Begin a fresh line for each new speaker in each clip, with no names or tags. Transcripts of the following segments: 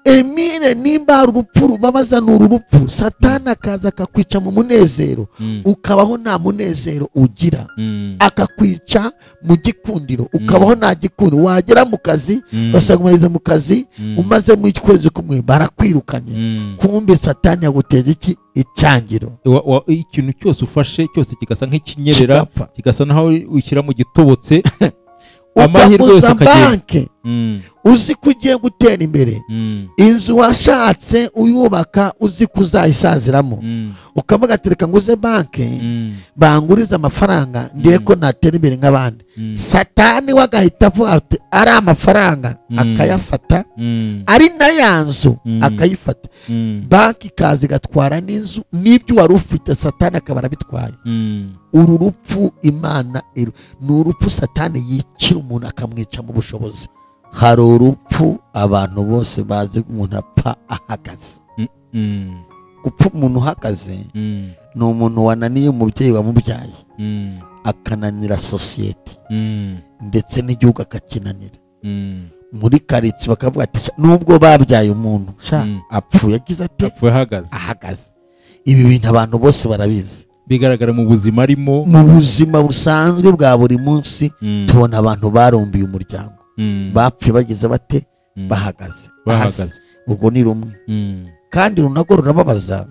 Emile, nimba hari urupfu rubabaza ni uru rupfu. Satani akaza akakwica mu munezero, ukabaho nta munezero ugira. Akakwica mu gikundiro, ukabaho nta gikundiro. Wagera mu kazi, basanga mu kazi, umaze mu kwezi kumwe barakwirukanye. Kumbe Satani yaguteje iki? Icyangiro.
Ikintu cyose ufashe cyose kigasa nk'ikinyerera, kigasa naho ushyira mu gitobotse. Amahirwe yose akagenda.
Uzi ko ugiye gutera imbere, inzu washatse uyubaka uzi ko uzayisaziramo, ukavuga ati reka nguze banke bangurize amafaranga ndebe ko natera imbere nk'abandi. Satani we agahita avuga ati ari amafaranga, akayafata, ari na ya nzu akayifata. Banki ikaza igatwara n'inzu n'ibyo wari ufite, Satani akaba arabitwaye. Uru rupfu Imana ni urupfu Satani yicira umuntu akamwica mu bushobozi. Hari urupfu abantu bose bazi umuntu apfa ahagaze. Gupfa umuntu uhagaze ni umuntu wananiye umubyeyi wamubyaye, akananira sosiyete ndetse n'igihugu akakinanira. Muri karitsiye bakavuga ati nubwo babyaye umuntu sha apfuye agize ate?
Apfuye ahagaze.
Ahagaze. Ibi bintu abantu bose barabizi,
bigaragara mu buzima arimo,
mu buzima busanzwe bwa buri munsi. Tubona abantu barumbiye umuryango, bapfuye bagize bate? Bahagaze.
Bahagaze.
Ubwo ni rumwe. Kandi runago rurababaza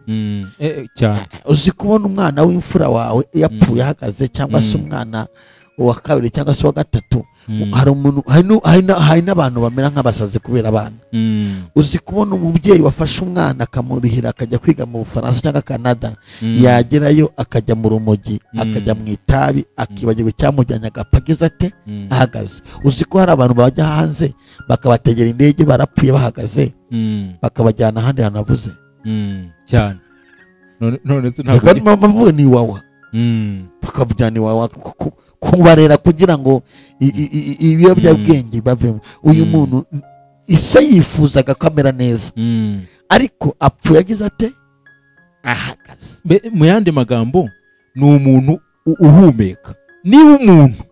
cyane.
Uzi kubona umwana w'imfura wawe yapfuye ahagaze, cyangwa se umwana wa kabiri cyangwa se wa gatatu. Hari umuntu, hari n'abantu bamera nk'abasazi kubera abana. Uzi kubona umubyeyi wafashe umwana akamurihira akajya kwiga mu Bufaransa cyangwa Canada, yagerayo akajya mu rumogi, akajya mu itabi, akibagirwa icyamujyanye, agapfa agize ate? Ahagaze. Uzi ko hari abantu bajya hanze bakabategera indege barapfuye bahagaze, bakabajyana ahandi hantu havuze
cyane. None ntabwo
bavuye ni iwawa, bakabujyana iwawa kubarera kugira ngo ibiyobyabwenge bavemo. Uyu muntu ise yifuzaga ko amera neza, ariko apfuye agize ate? Ahagaze.
Mu yandi magambo ni umuntu uhumeka. Niba umuntu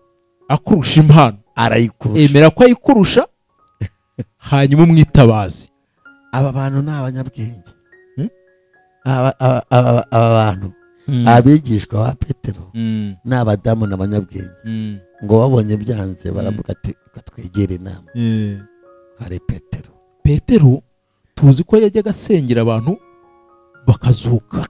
akurusha impano,
arayikurusha,
emera ko ayikurusha, hanyuma umwitabaze.
Aba bantu ni abanyabwenge. Aba bantu abigishwa ba Petero n'abadamu n'abanyabwenge, ngo babonye byanze baravuga ati reka twegere inama. Hari Petero.
Petero tuzi ko yajyaga asengera abantu bakazuka.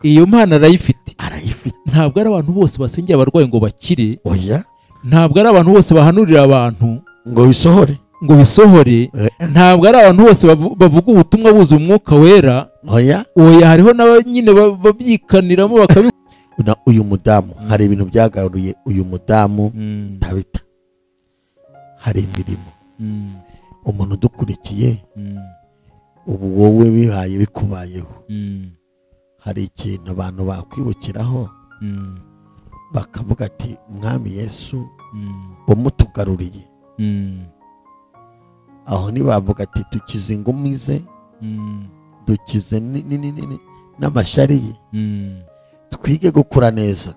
Iyo mpano arayifite.
Arayifite.
Ntabwo ari abantu bose basengera abarwayi ngo bakire.
Oya.
Ntabwo ari abantu bose bahanurira abantu
ngo bisohore.
Ngo bisohore. Ntabwo ari abantu bose bavuga ubutumwa buzuye umwuka wera.
Oya.
Oya, hariho n'aba nyine babyikaniramo bakabi.
Uyu mudamu hari ibintu byagaruye uyu mudamu Tabita. Hari imirimo. Umuntu udukurikiye ubu wowe bihaye bikubayeho, hari ikintu abantu bakwibukiraho bakavuga ati Mwami Yesu wamutugaruriye. Aho ntibavuga ati dukize ingumi ze, dukize n'amashari ye, twige gukura neza.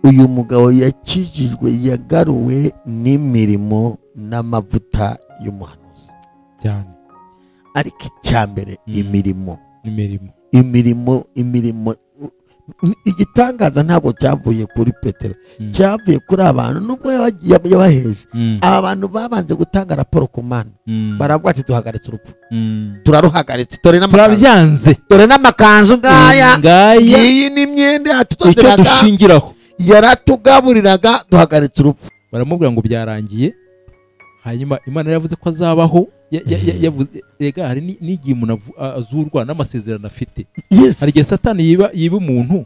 Uyu mugabo yakijijwe, yagaruwe n'imirimo n'amavuta y'umuhanuzi
cyane.
Ariko icyambere imirimo, imirimo, imirimo. Igitangaza ntabwo cyavuye kuri Petero, cyavuye kuri abantu nubwo yabaheje. Aba bantu babanje gutanga raporo ku Mana, baravuga ati duhagaritse urupfu, turaruhagaritse, dore
n'amakanzu,
dore n'amakanzu ngaya, iyi ni imyenda yatudoderaga,
dushingiraho,
yaratugaburiraga, duhagaritse urupfu.
Baramubwira ngo byarangiye. Hanyuma Imana yavuze ko azabaho. Ega hari n'igihe umuntu azurwa n'amasezerano afite. Hari igihe Satani yiba umuntu,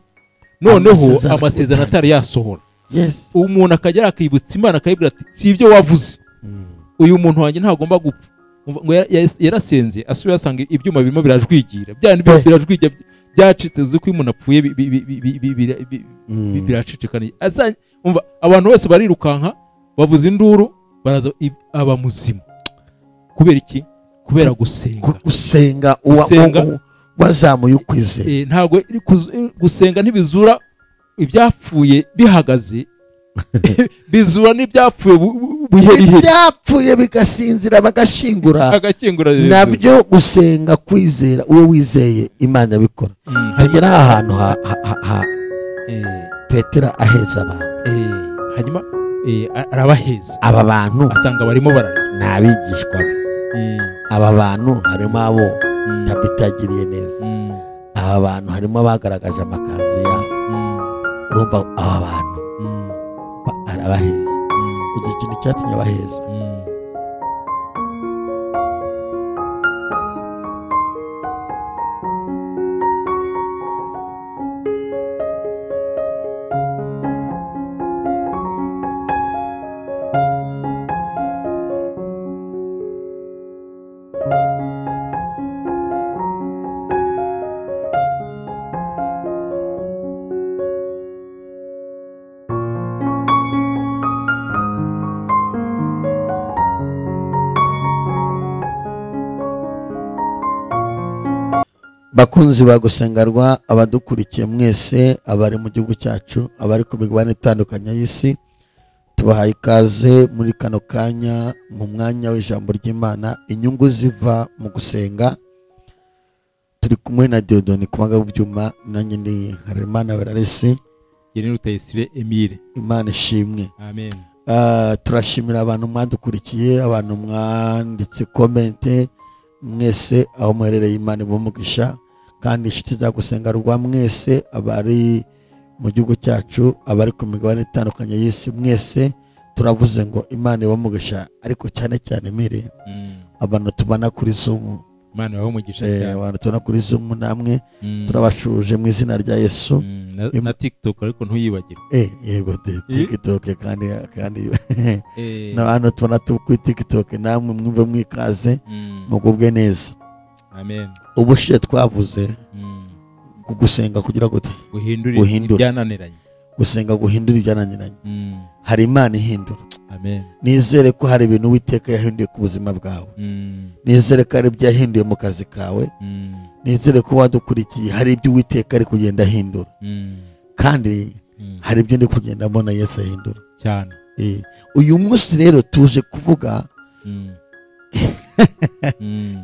noneho amasezerano atari yasohora. Umuntu akajya akibutsa Imana akayibwira ati si ibyo wavuze, uyu muntu wanjye ntagomba gupfa. Ngo yarasenze asubiye asanga ibyuma birimo birajwigira, bya birajwigira byacitse. Uzi ko umuntu apfuye biracicikana. Umva abantu bose barirukanka bavuza induru, baraza aba muzima. Kubera iki? Kubera gusenga.
Gusenga wazamuye ukwizera.
Ntabwo gusenga ntibizura ibyapfuye bihagaze. Bizura n'ibyapfuye buheriheri.
Ibyapfuye bigasinzira bagashingura. Nabyo gusenga kwizera uwo wizeye Imana bikora. Tugera ahantu ha Petero aheza abantu.
Hanyuma arabaheza.
Aba bantu
asanga barimo bararira.
Nabigishwa be. Aba bantu harimo abo Tabita yagiriye neza. Aba bantu harimo abagaragaje amakanzu yabo. Urumva aba bantu arabaheza. Uzi ikintu cyatumye abaheza? Bakunzi ba Gusengerwa, abadukurikiye mwese, abari mu gihugu cyacu, abari ku migabane itandukanye y'isi, tubahaye ikaze muri kano kanya mu mwanya w'ijambo ry'Imana, inyungu ziva mu gusenga. Turi kumwe na Dieudonné Kubanga byuma, nanjye ndi Harerimana Weraresi,
Yeni Rutayisire Emile.
Imana ishimwe.
Amen.
Turashimira abantu mwadukurikiye, abantu mwanditse comment mwese aho muherereye, Imana ibumugisha. Kandi inshuti za Gusengerwa mwese, abari mu gihugu cyacu, abari ku migabane itandukanye y'isi, mwese turavuze ngo Imana ibamugisha. Ariko cyane cyane mire abantu tubana kuri Zoom,
Imana ibamugisha cyane.
Abantu tubana kuri Zoom namwe turabashuje mu izina rya Yesu.
Na TikTok ariko ntuyibagirwe.
Yego TikTok kandi n'abantu tubana kuri TikTok namwe mwumve mwikaze mugubwe neza.
Amen.
Ubushiye twavuze gusenga kugira gute?
Guhindura ibyananiranye.
Gusenga guhindura ibyananiranye. Hari Imana ihindura.
Amen.
Nizere ko hari ibintu Uwiteka yahinduye ku buzima bwawe. Nizere ko hari ibyo yahinduye mu kazi kawe. Nizere ko wadukurikiye hari ibyo Uwiteka ari kugenda ahindura. Kandi hari ibyo ndi kugenda mbona Yesu ahindura
cyane.
Uyu munsi rero tuje kuvuga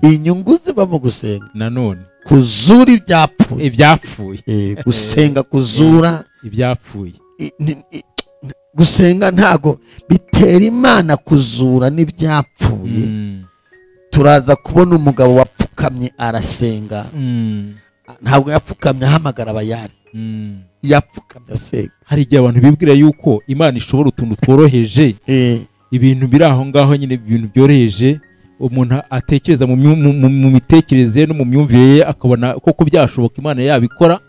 inyungu ziva mu gusenga.
Nanone
kuzura ibyapfuye.
Ibyapfuye.
Gusenga kuzura
ibyapfuye.
Gusenga ntago bitera Imana kuzura n'ibyapfuye. Turaza kubona umugabo wapfukamye arasenga. Ntabwo yapfukamye ahamagara abayari. Yapfukamye asenga.
Hari igihe abantu bibwira yuko Imana ishobora utuntu tworoheje. Ibintu biri aho ngaho nyine, ibintu byoroheje umuntu atekereza mu mitekerereze no mu myumvire ye akabona koko byashoboka Imana yabikora.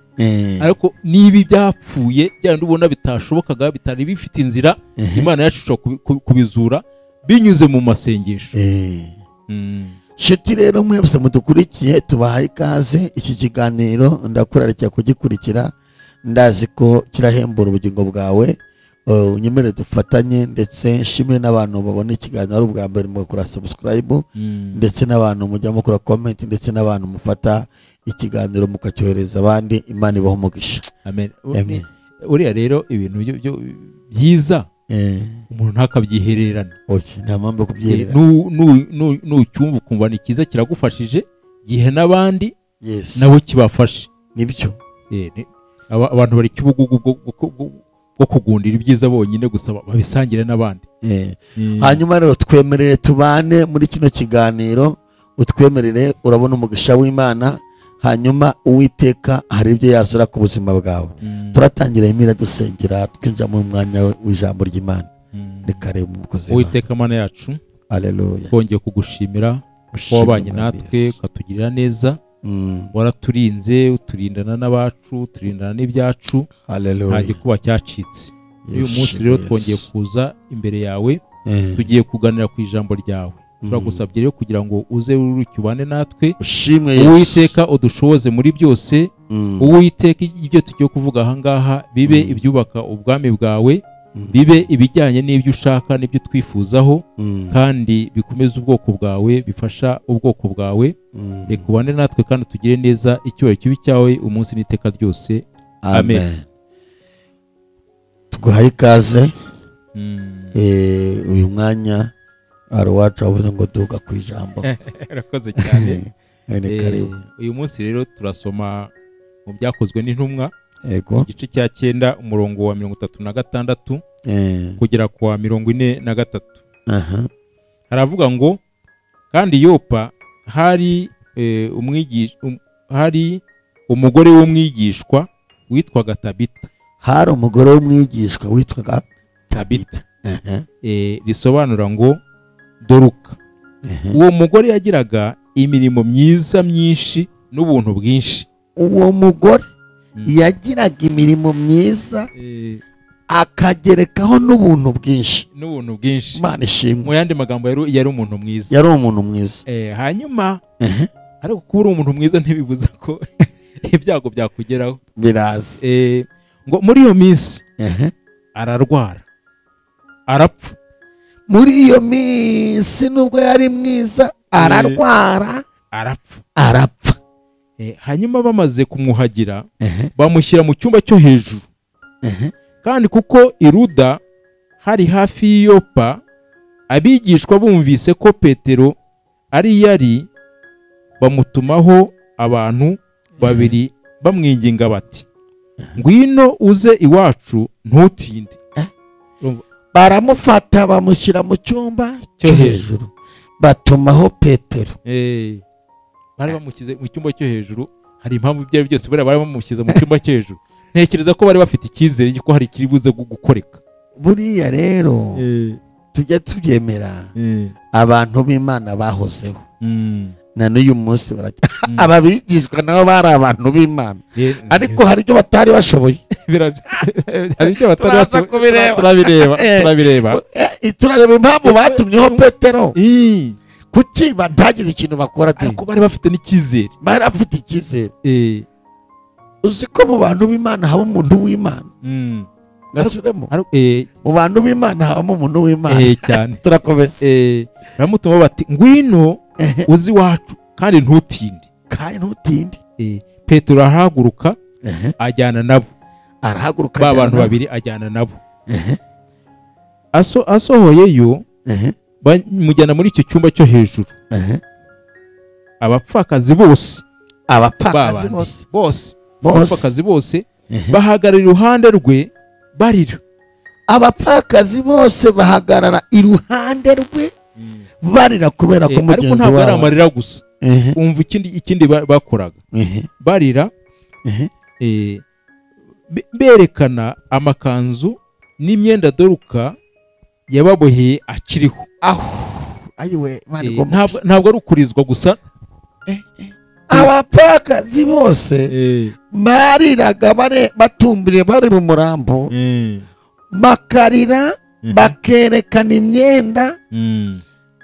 Ariko niba ibyapfuye byandi ubona bitashobokaga, bitari bifite inzira, Imana yacu ishobora kubizura binyuze mu masengesho.
Shiti rero mwese mudukurikiye tubahaye ikaze. Iki kiganiro ndakurarikiye kugikurikira, ndazi ko kirahembura ubugingo bwawe. Unyemere dufatanye, ndetse nshimire n'abantu babona ikiganiro ubwa mbere mugakora subscribe, ndetse n'abantu mujya mukora comment, ndetse n'abantu mufata ikiganiro mukacyohereza abandi. Imana ibahe umugisha.
Amen. Uriya rero ibintu byiza umuntu ntakabyihererana.
Okay, nta mpamvu yo kubyihererana.
Nucyumva ukumva ni cyiza kiragufashije, gihe n'abandi nabo kibafashe.
Nibyo.
Abantu bari cyubugugu bwo kugundira ibyiza bonyine gusa babisangire n'abandi.
Hanyuma rero twemerere tubane muri kino kiganiro, utwemerere urabona umugisha w'Imana. Hanyuma Uwiteka hari ibyo yazura ku buzima bwawe. Turatangira imira dusengera twinjira mu mwanya w'ijambo ry'Imana. Reka rero umukozi
Uwiteka Mana yacu,
haleluya,
twongeye kugushimira ko wabanye natwe ukatugirira neza. Waraturinze, uturindana n'abacu, uturindana n'ibyacu.
Haleluya.
Nta gikuba cyacitse. Uyu munsi rero twongeye kuza imbere yawe, tugiye kuganira ku ijambo ryawe. Turagusabye rero kugira ngo uze urucyubane natwe. Uwiteka udushoboze muri byose. Uwiteka ibyo tugiye kuvuga aha ngaha bibe ibyubaka ubwami bwawe, bibe ibijyanye n'ibyo ushaka n'ibyo twifuzaho, kandi bikomeze ubwoko bwawe, bifasha ubwoko bwawe. Reka ubane natwe kandi tugire neza icyubahiro kibi cyawe umunsi n'iteka ryose. Amen.
Tuguhaye ikaze. Uyu mwanya hari uwacu wavuze ngo duga ku ijambo.
Urakoze cyane. Uyu munsi rero turasoma mu Byakozwe n'Intumwa, igice cya 9 umurongo wa 36 kugera ku wa 43. Haravuga ngo kandi Yopa hari hari umugore w'umwigishwa witwaga Tabita.
Hari umugore w'umwigishwa witwaga
Tabita. Risobanura ngo Doruka. Uwo mugore yagiraga imirimo myiza myinshi n'ubuntu bwinshi.
Uwo mugore yagiraga imirimo myiza akagerekaho n'ubuntu bwinshi.
N'ubuntu bwinshi.
Imana ishimwe.
Mu yandi magambo yari umuntu mwiza.
Yari umuntu mwiza.
Hanyuma ariko kuba uri umuntu mwiza ntibibuza ko ibyago byakugeraho.
Biraza.
Ngo muri iyo minsi ararwara arapfa.
Muri iyo minsi nubwo yari mwiza ararwara
arapfa.
Arapfa.
Hanyuma bamaze kumwuhagira bamushyira mu cyumba cyo hejuru. Kandi kuko Iruda hari hafi y'Yopa, abigishwa bumvise ko Petero ari yari, bamutumaho abantu babiri bamwinginga bati ngwino uze iwacu ntutinde.
Baramufata bamushyira mu cyumba cyo hejuru, batumaho Petero.
Bari bamushyize mu cyumba cyo hejuru. Hari impamvu ibyo ari byose bari bamushyize mu cyumba cyo hejuru. Ntekereza ko bari bafite icyizere ko hari ikiri buze gukoreka.
Buriya rero tujya tubyemera, abantu b'Imana bahozeho na n'uyu munsi ababigishwa nabo bari abantu b'Imana, ariko hari ibyo batari bashoboye.
Hari ibyo batari bashoboye. Turabireba.
Turareba impamvu batumyeho Petero. Kuki batagize ikintu bakora?
Ariko bari bafite n'icyizere.
Bari bafite icyizere. Uzi ko mu bantu b'Imana haba umuntu w'Imana. Nasubiremo. Mu bantu b'Imana habamo umuntu w'Imana.
Cyane.
Turakomeje.
Baramutuma bati ngwino uzi iwacu kandi ntutinde.
Kandi ntutinde.
Petero arahaguruka ajyana nabo.
Arahaguruka
ba bantu babiri ajyana nabo. Asohoyeyo bamujyana muri icyo cyumba cyo hejuru. Abapfakazi bose,
abapfakazi bose
bose abapfakazi bose bahagarara iruhande rwe barira.
Abapfakazi bose bahagarara iruhande rwe barira kubera ko mugenzi wabo.
Ariko ntabwo ari amarira gusa. Umva ikindi bakoraga. Barira berekana amakanzu n'imyenda Doruka yababoheye akiriho.
Ayiwe,
ntabwo ari ukurizwa gusa.
Abapfakazi bose bariraga batumbiriye bari mu murambo, bakarira bakerekana imyenda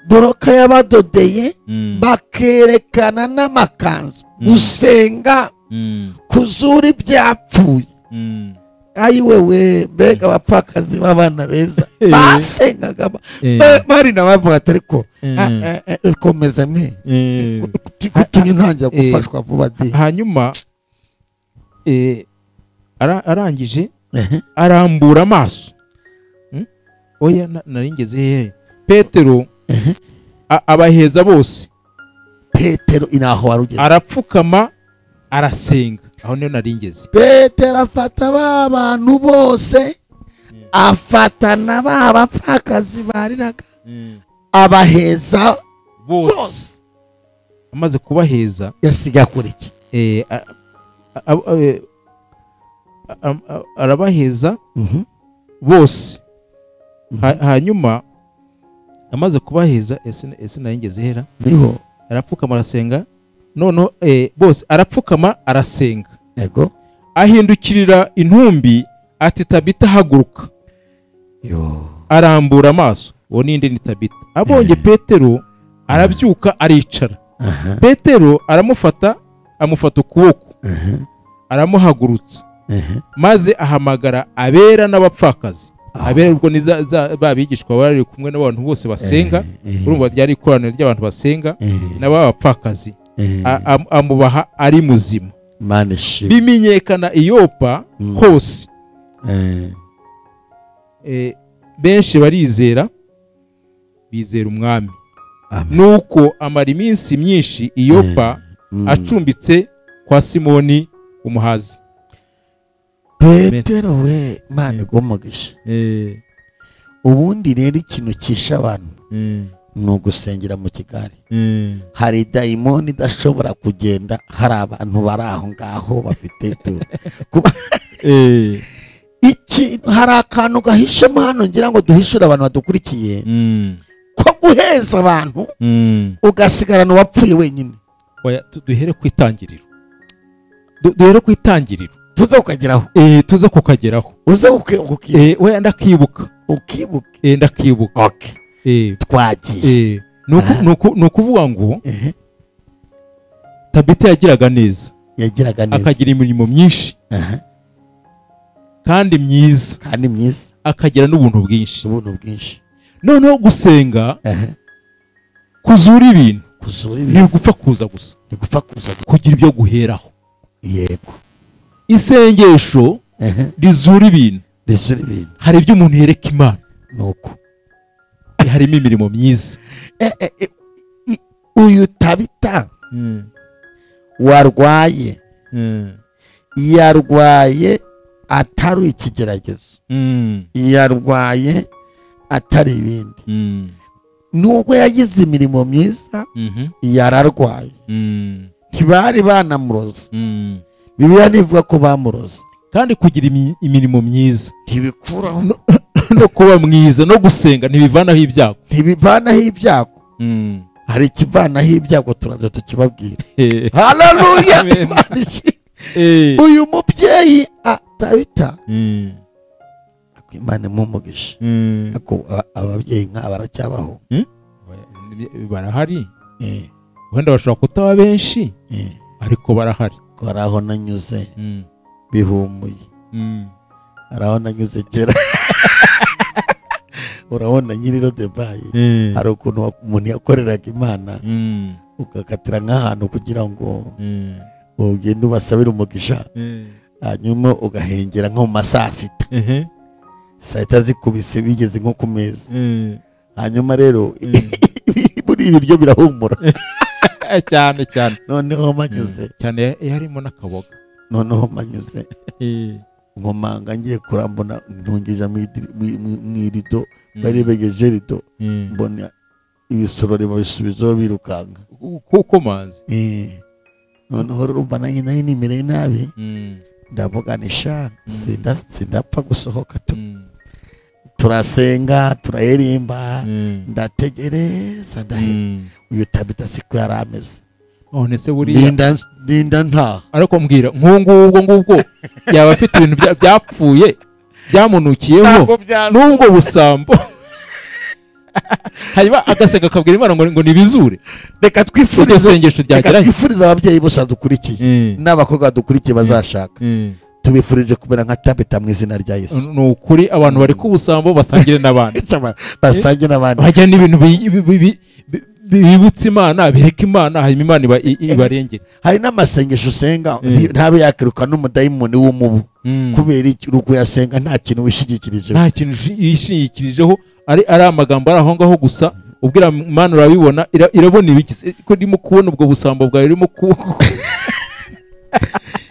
Doruka yabadodeye, bakerekana n'amakanzu, gusenga kuzura ibyapfuye. Ayiwewe, mbega abapfakazi b'abana beza basengaga bari nabavuga ati ariko komeza me kutumye ntangira gufashwa vuba de.
Hanyuma arangije arambura amaso. Oya naringeze hehe? Petero abaheza bose.
Petero inaho warugeze
arapfukama arasenga. Aho niyo naringeze.
Petero afata ba bantu bose, afata na ba bapfakazi bariraga, abaheza bose.
Amaze kubaheza
yasiga kuri iki?
Arabaheza bose. Hanyuma amaze kubaheza, ese naringeze hera?
Niho
arapfukama arasenga. Noneho bose arapfukama arasenga.
Yego.
Ahindukirira intumbi ati Tabita haguruka.
Yo.
Arambura amaso. Uwo ninde? Ni Tabita. Abonye Petero arabyuka aricara. Petero aramufata, amufata ukuboko, aramuhagurutsa, maze ahamagara abera n'abapfakazi. Abera ubwo ni babigishwa bari kumwe n'abantu bose basenga. Urumva ryari ikoraniro ry'abantu basenga n'abapfakazi. Amubaha ari muzima. Bimenyekana i Yopa hose. Benshi barizera, bizera umwami. Nuko amara iminsi myinshi i Yopa, acumbitse kwa Simoni umuhazi.
Petero we, Imana iguhe umugisha. Ubundi rero ikintu kisha abantu ni ugusengera mu kigari. Hari dayimoni idashobora kugenda, hari abantu bari aho ngaho bafite hari akantu gahishemo hano ngira ngo duhishure abantu badukurikiye, ko guheza abantu ugasigarana uwapfuye wenyine.
Oya, duhere ku itangiriro. Duhere ku itangiriro.
Tuze kukageraho.
Tuze kukageraho.
Uze
oya, ndakibuka.
Ukibuke.
Ndakibuka.
Okay. Twagiye.
Ni ukuvuga ngo Tabita yagiraga neza.
Yagiraga neza.
Akagira imirimo myinshi. Kandi myiza.
Kandi myiza.
Akagira n'ubuntu bwinshi.
Ubuntu bwinshi.
Noneho gusenga kuzura ibintu.
Kuzura ibintu.
Ni gupfa kuza gusa.
Ni gupfa kuza.
Kugira ibyo guheraho.
Yego.
Isengesho rizura ibintu.
Rizura ibintu.
Hari ibyo umuntu yereka Imana.
Nuko
harimo imirimo myiza.
Uyu Tabita warwaye, yarwaye atari ikigeragezo, yarwaye atari ibindi. Nubwo yagize imirimo myiza, yararwaye. Ntibari banamuroze. Bibiliya ntivuga ko bamuroze.
Kandi kugira imirimo myiza
ntibikuraho
no kuba mwiza no gusenga ntibivanaho ibyago.
Ntibivanaho ibyago. Hari ikivanaho ibyago turaza tukibabwira. Haleluya. Uyu mubyeyi Tabita, Imana imumugishe. Ako ababyeyi nk'aba baracyabaho.
Barahari. Wenda bashobora kutaba benshi, ariko barahari.
Hari aho nanyuze bihumuye. Hari aho nanyuze kera. Urabona nyiri Debayi, hari ukuntu umuntu yakoreraga Imana, ukakatira nk'ahantu kugira ngo ugende ubasabire umugisha, hanyuma ugahengera nko mu masaa sita. Saa sita zikubise bigeze nko ku meza. Hanyuma rero muri ibiryo birahumura
cyane cyane.
Noneho manyuze
cyane harimo n'akaboga.
Noneho manyuze nkomanga ngiye kurambona ntungije mu irido, bari begeje rido, mbona ibisorori babisubizaho birukanga.
Kuko manzi.
Noneho urumva nanjye nari nimereye nabi, ndavuga nti sha sindapfa gusohoka tu. Turasenga turayirimba, ndategereza ndaheba. Uyu Tabita siko yari ameze.
None se buriya
ndinda nta.
Ariko mbwira nk'ubwo ngubwo yaba afite ibintu byapfuye byamunukiyeho n'ubwo busambo. Hanyuma agasenga akabwira Imana ngo nibizure.
Reka twifurize isengesho ryageranye. Twifurize ababyeyi bose badukurikiye n'abakobwa badukurikiye bazashaka. Tubifurije kumera nka Tabita mu izina rya Yesu.
Ni ukuri abantu bari ku busambo basangire n'abandi.
Basangire n'abandi.
Bajya n'ibintu bibutse Imana, bireka Imana, hanyuma Imana ibarengere.
Hari n'amasengesho usenga ntabe yakiruka n'umudayimoni w'umubu. Kubera iki? Uko yasenga nta kintu wishigikirijeho.
Nta kintu yishingikirijeho, ari amagambo ari aho ngaho gusa. Ubwira Imana urabibona, irabona ibiki ko irimo kubona ubwo busambo bwawe irimo ku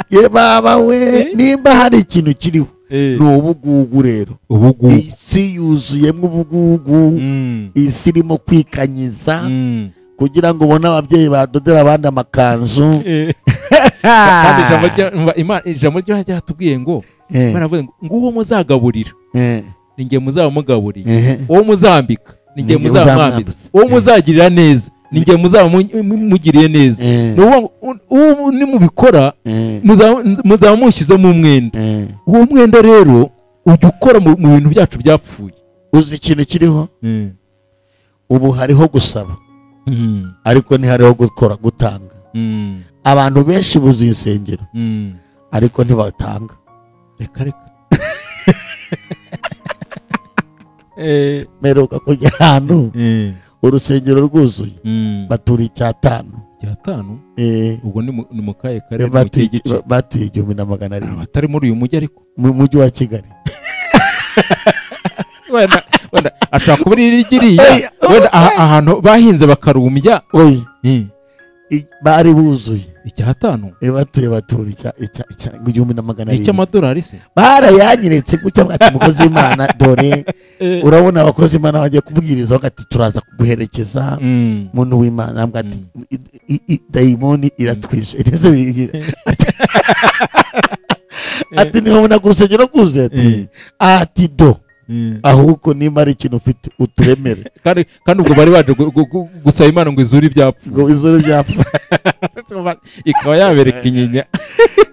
Ye baba we, nimba hari ikintu kiriho ni ubugugu rero. Isi yuzuyemo ubugugu, isi irimo kwikanyiza kugira ngo ubone ababyeyi badodera abandi amakanzu.
Kandi ijambo ryaratubwiye ngo Imana yavuze ngo nguwo muzagaburira ni nge muzaba mugaburiye, uwo muzambika ni nge muzaba mwambitse, uwo muzagirira neza ni nge muzaba mugiriye neza. Uwo nimubikora muzaba mushyizemo umwenda. Uwo mwenda rero ujya ukora mu bintu byacu byapfuye.
Uzi ikintu kiriho? Ubu hariho gusaba, ariko ntihariho gukora, gutanga. Abantu benshi buzuye insengero, ariko ntibatanga.
Reka reka.
Meruka kujya ahantu urusengero rwuzuye, batura 5.
5? Ubwo ni mu kahe karere?
Batuye 1700.
Batari muri uyu mujyi ariko
mu mujyi wa Kigali.
Wenda ashaka kuba irigiriya wenda ahantu bahinze bakarumbya.
Bari buzuye
icyatanu
batuye batura icya 1700
icy'amadolari se
barayanyeretse gutya bati mukozi w'Imana dore urabona abakozi Imana bagiye kubwiriza bakati turaza kuguherekeza muntu w'Imana ati dayimoni iratwishe ati niho ubona urusengero rwuzuye ati do ahubwo niba ari ikintu ufite uturemere.
Kandi ubwo bari baje gusaba Imana ngo izure ibyapfa,
ngo izure ibyapfa
ikaba yabereka inyinya.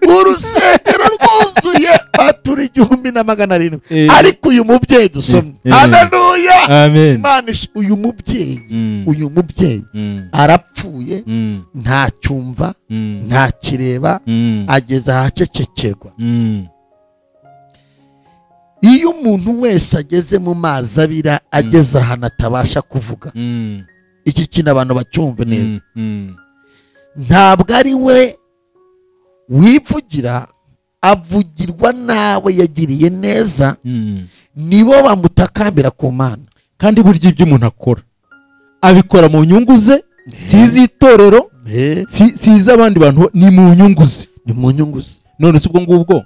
Urusengero rwuzuye batura 1700. Ariko uyu mubyeyi dusomye, haleluya,
amen.
Imana uyu mubyeyi, uyu mubyeyi arapfuye, ntacyumva, ntakireba, ageze ahacecekerwa. Iyo umuntu wese ageze mu mazi abira, ageze ahantu atabasha kuvuga, iki kintu abantu bacyumve neza, ntabwo ari we wivugira, avugirwa nawe yagiriye neza, nibo bamutakambira ku Mana.
Kandi burya ibyo umuntu akora abikora mu nyungu ze, si iz'itorero, si iz'abandi bantu, ni mu nyungu ze,
ni mu nyungu ze.
None se ubwo ngubwo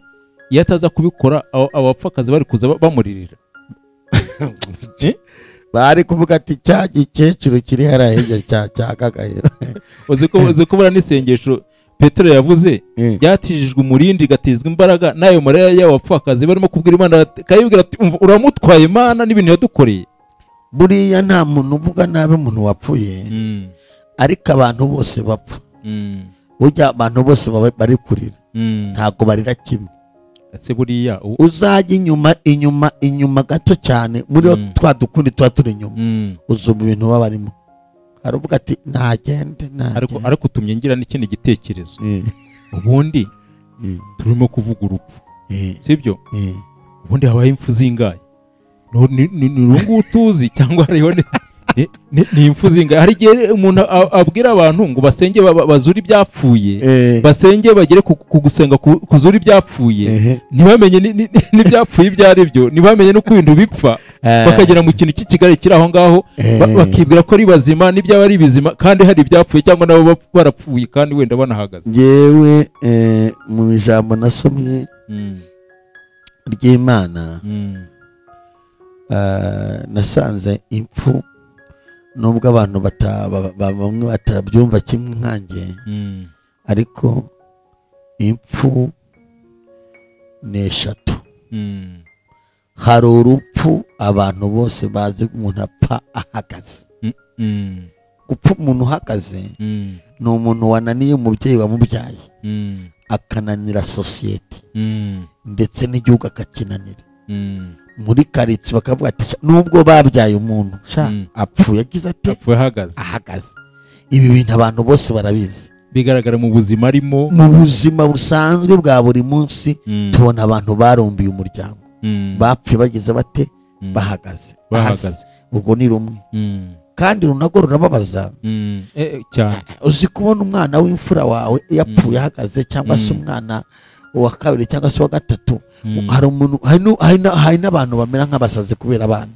iyo ataza kubikora abapfakazi bari kuza bamuririra,
bari kuvuga ati cya gikecuru kiri hariya hirya cya Kagahera.
Uzi ko buriya n'isengesho Petero yavuze ryatijijwe umurindi rigatizwa imbaraga n'ayo marira y'abapfakazi barimo kubwira Imana, kayibwira ati uramutwaye Imana n'ibintu yadukoreye.
Buriya nta muntu uvuga nabi umuntu wapfuye, ariko abantu bose bapfa. Burya abantu bose bari kurira, ntabwo barira kimwe.
Ese buriya
uzajya inyuma inyuma inyuma gato cyane muri twa dukundi tuba turi inyuma, uzumva ibintu baba barimo. Aravuga ati ntagende
nagende. Ariko utumye ngira n'ikindi gitekerezo. Ubundi turimo kuvuga urupfu, sibyo? Ubundi habaye impfu zingahe? Ni urungu tuzi cyangwa hariho ni impfu zingahe? Hari igihe umuntu abwira abantu ngo basenge bazure ibyapfuye, basenge bagere ku gusenga kuzura ibyapfuye, ntibamenye n'ibyapfuye ibyo ari byo, ntibamenye n'uko ibintu bipfa, bakagera mu kintu cy'ikigare kiri aho ngaho, bakibwira ko ari bazima n'ibyaba ari bizima, kandi hari ibyapfuye cyangwa nabo barapfuye kandi wenda banahagaze.
Yewe mu ijambo nasomye ry'Imana, nasanze impfu nubwo abantu bamwe batabyumva kimwe nkanjye, ariko impfu ni eshatu. Hari urupfu abantu bose bazi umuntu apfa ahagaze. Gupfa umuntu uhagaze ni umuntu wananiye umubyeyi wamubyaye, akananira sosiyete ndetse n'igihugu akakinanira. Muri karitsiye bakavuga ati nubwo babyaye umuntu sha apfuye agize ate,
apfuye ahagaze.
Ibi bintu abantu bose barabizi,
bigaragara mu buzima arimo,
mu buzima busanzwe bwa buri munsi. Tubona abantu barumbiye umuryango, bapfuye bageze bate, bahagaze. Ubwo ni rumwe. Kandi runago rurababaza
cyane.
Uzi kubona umwana w'imfura wawe yapfuye ahagaze, cyangwa se umwana uwa kabiri cyangwa se uwa gatatu. Hari umuntu, hari n'abantu bamera nk'abasazi kubera abana.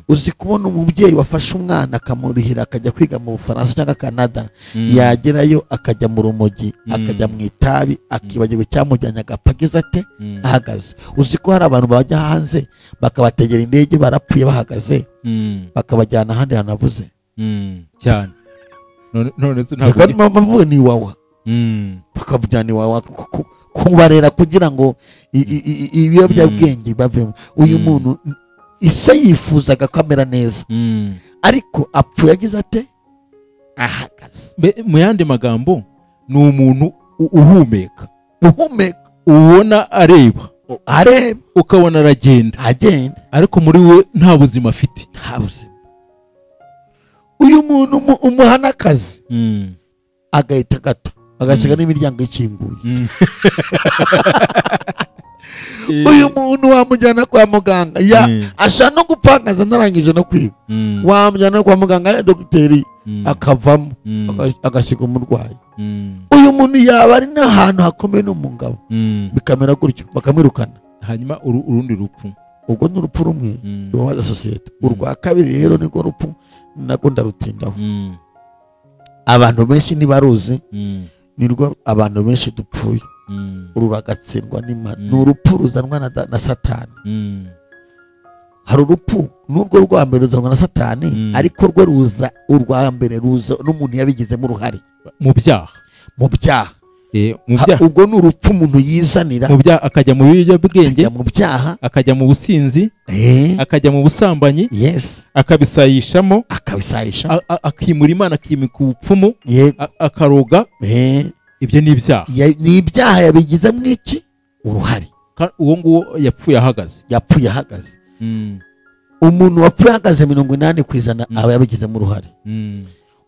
Uzi kubona umubyeyi wafashe umwana akamurihira akajya kwiga mu Bufaransa cyangwa Canada, yagerayo akajya mu rumogi, akajya mu itabi, akibagirwa icyamujyanye, agapfa agize ate, ahagaze. Uzi ko hari abantu bajya hanze bakabategera indege barapfuye bahagaze, bakabajyana ahandi hanavuze
cyane. None se ntabwo
bavuye ni iwawa, bakabujyana iwawa kubarera kugira ngo ibiyobyabwenge bavemo. Uyu muntu ise yifuzaga ko amera neza, ariko apfuye agize ate, ahagaze.
Mu yandi magambo ni umuntu uhumeka, ubona areba, ukabona aragenda, ariko muri we nta buzima afite,
nta buzima. Uyu muntu umuhana akazi agahita gato, agasiga n'imiryango ikinguye. Uyu muntu wamujyana kwa muganga, ashaka no gupfangaza narangije no kwiga, wamujyana kwa muganga ya dogiteri akavamo, agasiga umurwayi. Uyu muntu yaba ari n'ahantu hakomeye no mu ngabo, bikamera gutyo bakamwirukana.
Hanyuma urundi rupfu
Ubwo ni urupfu rumwe rubabaza sosiyete. Urwa kabiri rero niko rupfu nako ndarutindaho. Abantu benshi ntibaruzi, nirwo abantu benshi dupfuye. Uru ruragatsindwa n'Imana. Ni urupfu ruzanwa na Satani. Hari urupfu n'urwo rwa mbere ruzanwa na Satani, ariko rwo ruza urwa mbere ruza n'umuntu yabigizemo uruhare
mu byaha.
Mu byaha. Ubwo ni urupfu umuntu yizanira
mu byaha, akajya mu biyobyabwenge,
mu byaha,
akajya mu businzi, akajya mu busambanyi, akabisayishamo,
akabisayisha,
akimura Imana, akimika ubupfumu, akaroga. Ibyo ni ibyaha.
Ni ibyaha yabigizemo iki? Uruhare.
Uwo nguwo yapfuye ahagaze.
Yapfuye ahagaze. Umuntu wapfuye ahagaze 80% aba yabigizemo uruhare.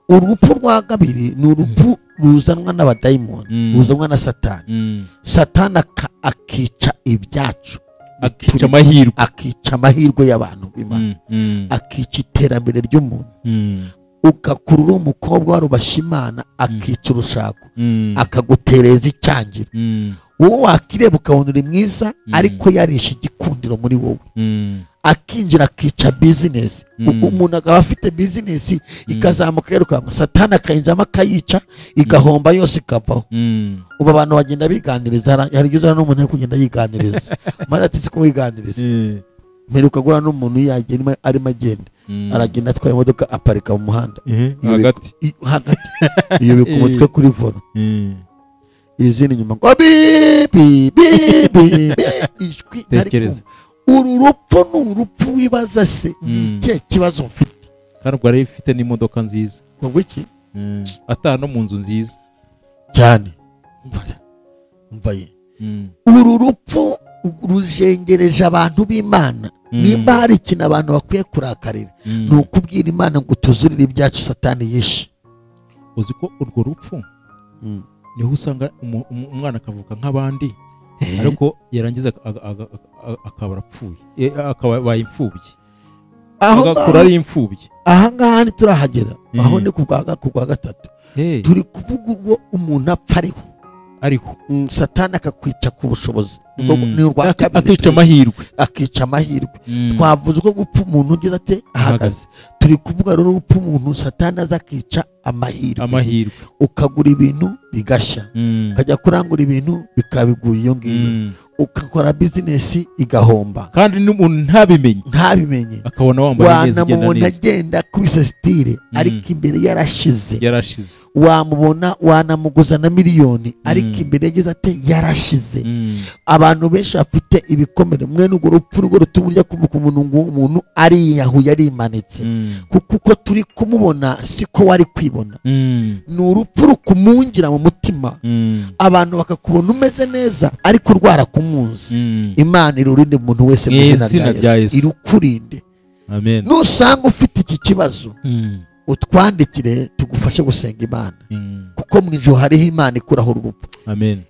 Urupfu rwa kabiri ni urupfu ruzanwa n'abadayimoni, ruzanwa na Satani. Satani akica ibyacu,
akica amahirwe,
akica amahirwe y'abantu b'Imana, akica iterambere ry'umuntu. Ugakurura umukobwa warubashye Imana, akica urushako, akagutereza icyangiro. Wowe wakireba ukabona uri mwiza, ariko yarishe igikundiro muri wowe. Akinjira akica business. Umuntu akaba afite business ikazamuka yirukanka, Satani akayinjamo akayica, igahomba yose ikavaho. Ubu abantu bagenda biganiriza, hari igihe uzana n'umuntu ari kugenda yiganiriza, maze ati siko wiganiriza. Mperuka guhura n'umuntu yagenda arimo agenda, aragenda atwaye imodoka aparika mu muhanda
hagati,
yubika umutwe kuri vola, izindi nyuma ngo bi bi bi bi, ijwi
ntari.
Uru rupfu ni urupfu wibaza se ni ikihe kibazo mfite?
Kandi ubwo yari ifite n'imodoka nziza.
Ngo iki?
Ataha no mu nzu nziza
cyane. Umva ye. Uru rupfu rujengereje abantu b'Imana. Nimba hari ikintu abantu bakwiye kurakarira, ni ukubwira Imana ngo tuzurire ibyacu Satani yishe.
Uzi ko urwo rupfu niho usanga umwana akavuka nk'abandi, ariko yarangiza akaba arapfuye, akaba imfubyi, agakura ari imfubyi.
Aha ngaha ntiturahagera, aho ni ku bwa gatatu. Turi kuvuga ubwo umuntu apfa ariho, Satani akakwica ku bushobozi,
akica amahirwe,
akica amahirwe. Twavuze ko gupfa umuntu ugize ate ahagaze. Turi kuvuga rero urupfu umuntu Satani aza akica amahirwe. Ukagura ibintu bigashya, ukajya kurangura ibintu bikabiguye iyo ngiyo, ukakora business igahomba,
kandi n'umuntu ntabimenye, akabona wambaye neza, ugenda neza,
agenda kubise style, ariko imbere yarashize. Wamubona wanamuguza na miliyoni, ariko imbere yagize ate yarashize. Abantu benshi bafite ibikomere mwe n'urwo rupfu rwo rutuma urya kuvuka umuntu ngo umuntu ariyahuye arimanitse, kuko uko turi kumubona siko wari kwibona. Ni urupfu rukumungira mu mutima, abantu bakakubona umeze neza ariko urwara kumunzi. Imana irurinde umuntu wese mu izina rya Yesu, irukurinde.
Amen.
Nusanga ufite iki kibazo, utwandikire tugufashe gusenga Imana, kuko mu ijuru hariho Imana ikuraho urupfu.
Amen.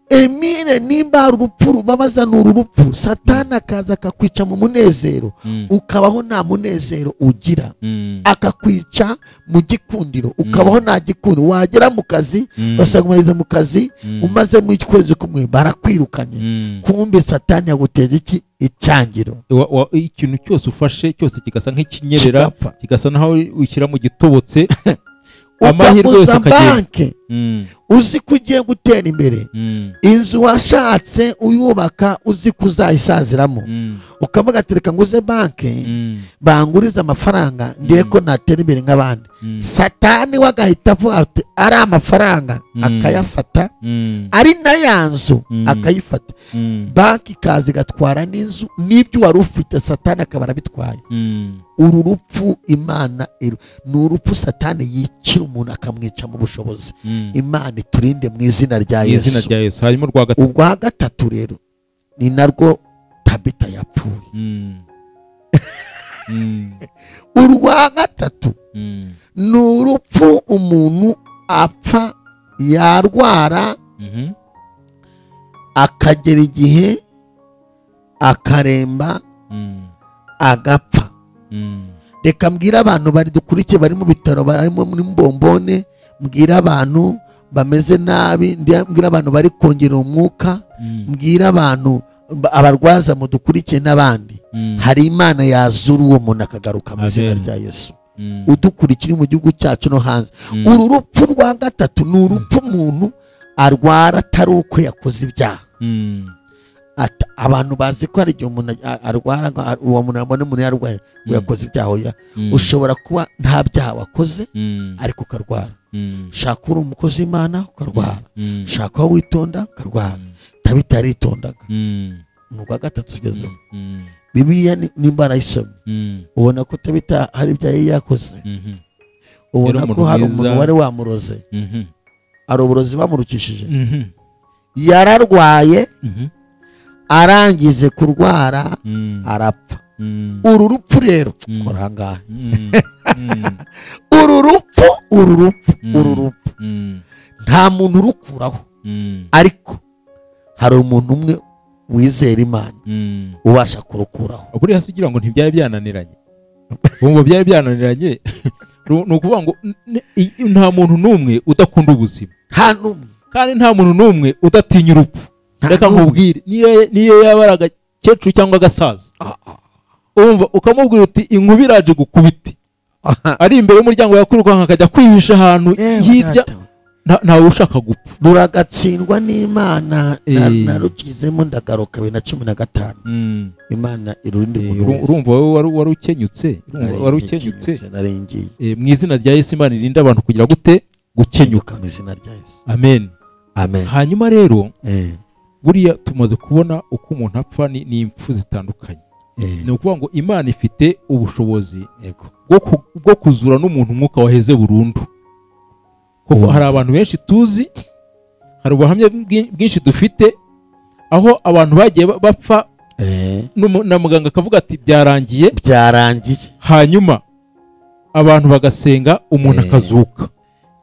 Emile, nimba urupfu rubabaza ni uru rupfu, Satani akaza akakwica mu munezero, ukabaho nta munezero ugira, akakwica mu gikundiro, ukabaho nta gikundiro. Wagera mu kazi basagumariza mu kazi, umaze mu kwezi kumwe barakwirukanye. Kumbe Satani yaguteje iki? Icyangiro.
Ikintu cyose ufashe cyose kigasa nk'ikinyerera, kigasa naho ushyira mu gitobotse, amahirwe yose akagenda.
Uzi ko ugiye gutera imbere, inzu washatse uyubaka uzi ko uzayisaziramo, ukavuga ati reka nguze banke bangurize amafaranga ndebe ko natera imbere nk'abandi. Satani we agahita avuga ati ari amafaranga, akayafata, ari na ya nzu akayifata, banki ikaza igatwara n'inzu n'ibyo wari ufite, Satani akaba arabitwaye. Uru rupfu Imana ni urupfu Satani yicira umuntu akamwica mu bushobozi. Imana iturinde mu izina rya Yesu.
Hanyuma urwa
gatatu rero ni narwo Tabita yapfuye. Urwa gatatu ni urupfu umuntu apfa yarwara, akagera igihe akaremba, agapfa. Reka mbwira abantu bari dukurikiye bari mu bitaro, barimo muri mbombone, mbwira abantu bameze nabi, mbwira abantu bari kongera umwuka, mbwira abantu Abarwaza mudukurikiye n'abandi, hari Imana yazura uwo muntu akagaruka mu izina rya Yesu. Udukurikira mu gihugu cyacu no hanze. Uru rupfu rwa gatatu ni urupfu umuntu arwara atari uko yakoze ibyaha. Abantu bazi ko hari igihe umuntu arwara, uwo muntu abona umuntu yarwaye yakoze ibyaha. Ushobora kuba nta byaha wakoze ariko ukarwara. Shaka uri umukozi w'Imana ukarwara, shaka aho witonda ukarwara. Tabita yaritondaga. Mu rwa gatatu tugezeho, Bibiliya nimba arayisomye ubona ko Tabita hari ibyo yari yakoze, ubona ko hari umuntu wari wamuroze, ari uburozi bamurukishije. Yararwaye, arangize kurwara arapfa. Uru rupfu rero kora ngaha, uru rupfu nta muntu urukuraho, ariko hari umuntu umwe wizera Imana ubasha kurukuraho.
Buriya se ugira ngo ntibyari byananiranye? Bumva byari byananiranye. Ni ukuvuga ngo nta muntu n'umwe udakunda ubuzima,
nta n'umwe,
kandi nta muntu n'umwe udatinya urupfu. Reka nkubwire, niyo yaba ari agakecuru cyangwa agasaza, umva ukamubwira uti inkuba iraje gukubite, ari imbere y'umuryango yakwirukanka akajya kwihisha ahantu hirya, ntawe ushaka gupfa.
Ruragatsindwa n'Imana. Narukizemo ndagaruka 2015. Imana irurinde umuntu wese.
Urumva wowe wari ukenyutse, wari ukenyutse. Mu izina rya Yesu Imana irinda abantu kugira gute? Gukenyuka
mu izina rya Yesu.
Amen.
Amen.
Hanyuma rero buriya tumaze kubona uko umuntu apfa ni impfu zitandukanye. Ni ukuvuga ngo Imana ifite ubushobozi bwo kuzura n'umuntu umwuka waheze burundu. Kuko hari abantu benshi tuzi, hari ubuhamya bwinshi dufite aho abantu bagiye bapfa na muganga akavuga ati byarangiye,
byarangiye,
hanyuma abantu bagasenga umuntu akazuka.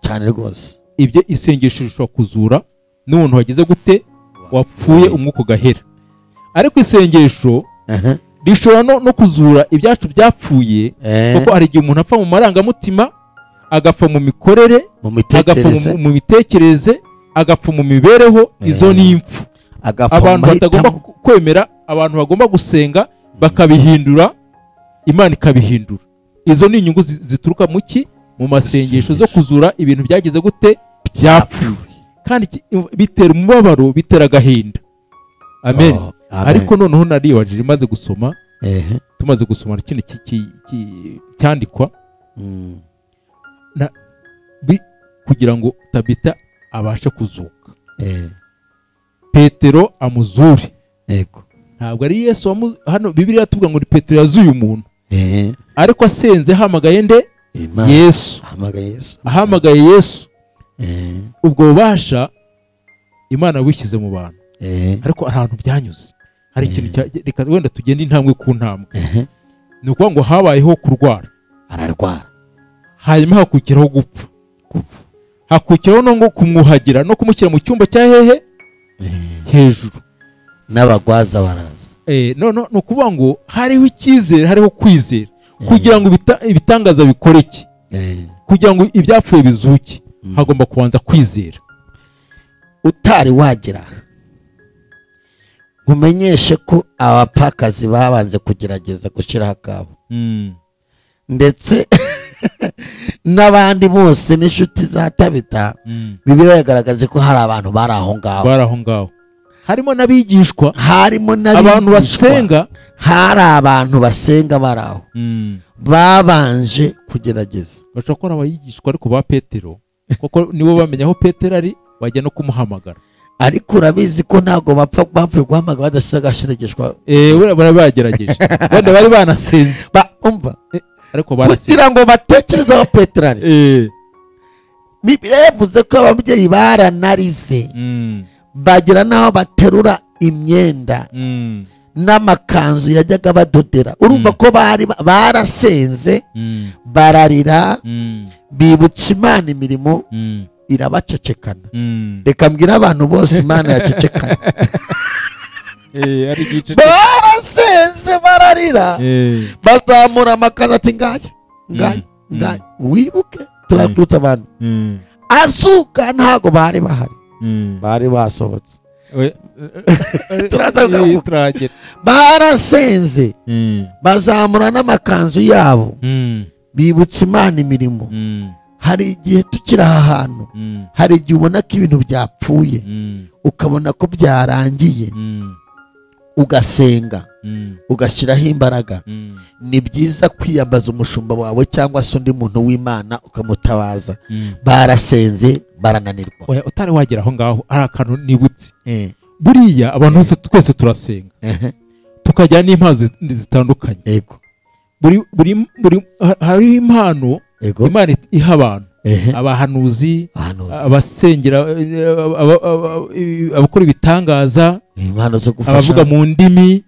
Cyane rwose.
Ibyo isengesho rishobora kuzura n'umuntu wagize gute, wapfuye umwuka ugahera. Ariko isengesho rishobora no kuzura ibyacu byapfuye, kuko hari igihe umuntu apfa mu marangamutima, agapfa mu mikorere, agapfa mu mitekerereze, agapfa mu mibereho. Izo ni impfu abantu batagomba kwemera, abantu bagomba gusenga bakabihindura, Imana ikabihindura. Izo ni inyungu zituruka mu ki? Mu masengesho zo kuzura ibintu byagize gute, byapfuye. Kandi bitera umubabaro, bitera agahinda. Amen. Ariko noneho naribajije maze gusoma, tumaze gusoma kino cyandikwa, kugira ngo Tabita abashe kuzuka, Petero amuzure. Ntabwo ari Yesu hano Bibiliya tuvuga ngo ni Petero yazuye umuntu, ariko asenze ahamagaye nde? Yesu. Ahamagaye Yesu. Ubwo bubasha Imana bushyize mu bantu, ariko ahantu byanyuze hari ikintu, reka wenda tugende intambwe ku ntambwe. Ni ukuvuga ngo habayeho kurwara,
ararwara,
hanyuma hakurikiraho gupfa, hakurikiraho no ngo kumwuhagira no kumushyira mu cyumba cya hehe hejuru,
n'abagwaza baraza.
No ni ukuvuga ngo hariho icyizere, hariho kwizera kugira ngo ibitangaza bikoreke, kugira ngo ibyapfuye bizuke, hagomba kubanza kwizera.
Utari wagera nkumenyeshe ko abapfakazi babanze kugerageza gushyiraho akabo, ndetse n'abandi bose n'inshuti za Tabita. Bibiliya yagaragaje ko hari abantu bari aho ngaho,
bari aho ngaho, harimo n'abigishwa,
harimo n'abigishwa,
abantu basenga,
hari abantu basenga bari aho, babanje kugerageza.
Bashobora kuba abayigishwa ariko ba Petero, kuko nibo bamenya aho Petero ari, bajya no kumuhamagara.
Ariko urabizi ko ntabwo bapfa bapfuye guhamagara badasize agashiregeshwa.
Bari bagerageje, wenda bari banasenze,
umva,
ariko barasenze
kugira ngo batekereze aho Petero ari. Bibiliya yavuze ko ababyeyi baranarize, bagira n'aho baterura imyenda n'amakanzu yajyaga badodera. Urumva ko bari barasenze, bararira, bibutsa Imana imirimo, irabacecekana. Reka mbwira abantu bose Imana yacecekana. Barasenze, bararira, bazamura amakanzu ati ngaya ngaya ngaya. Wibuke turakwibutsa abantu, azuka ntago bari bahari, bari basohotse. Barasenze bazamura n'amakanzu yabo, bibutsa Imana imirimo. Hari igihe tukiri aha hantu, hari igihe ubona ko ibintu byapfuye, ukabona ko byarangiye, ugasenga, ugashyiraho imbaraga. Ni byiza kwiyambaza umushumba wawe cyangwa se undi muntu w'Imana ukamutabaza. Barasenze barananirwa.
Oya, utari wagera aho ngaho ari akantu nibutse. Buriya abantu bose twese turasenga, tukajya n'impano zitandukanye.
Yego.
Buri hari impano Imana iha abantu, abahanuzi, abasengera, abakora ibitangaza,
impano zo gufasha,
abavuga mu ndimi,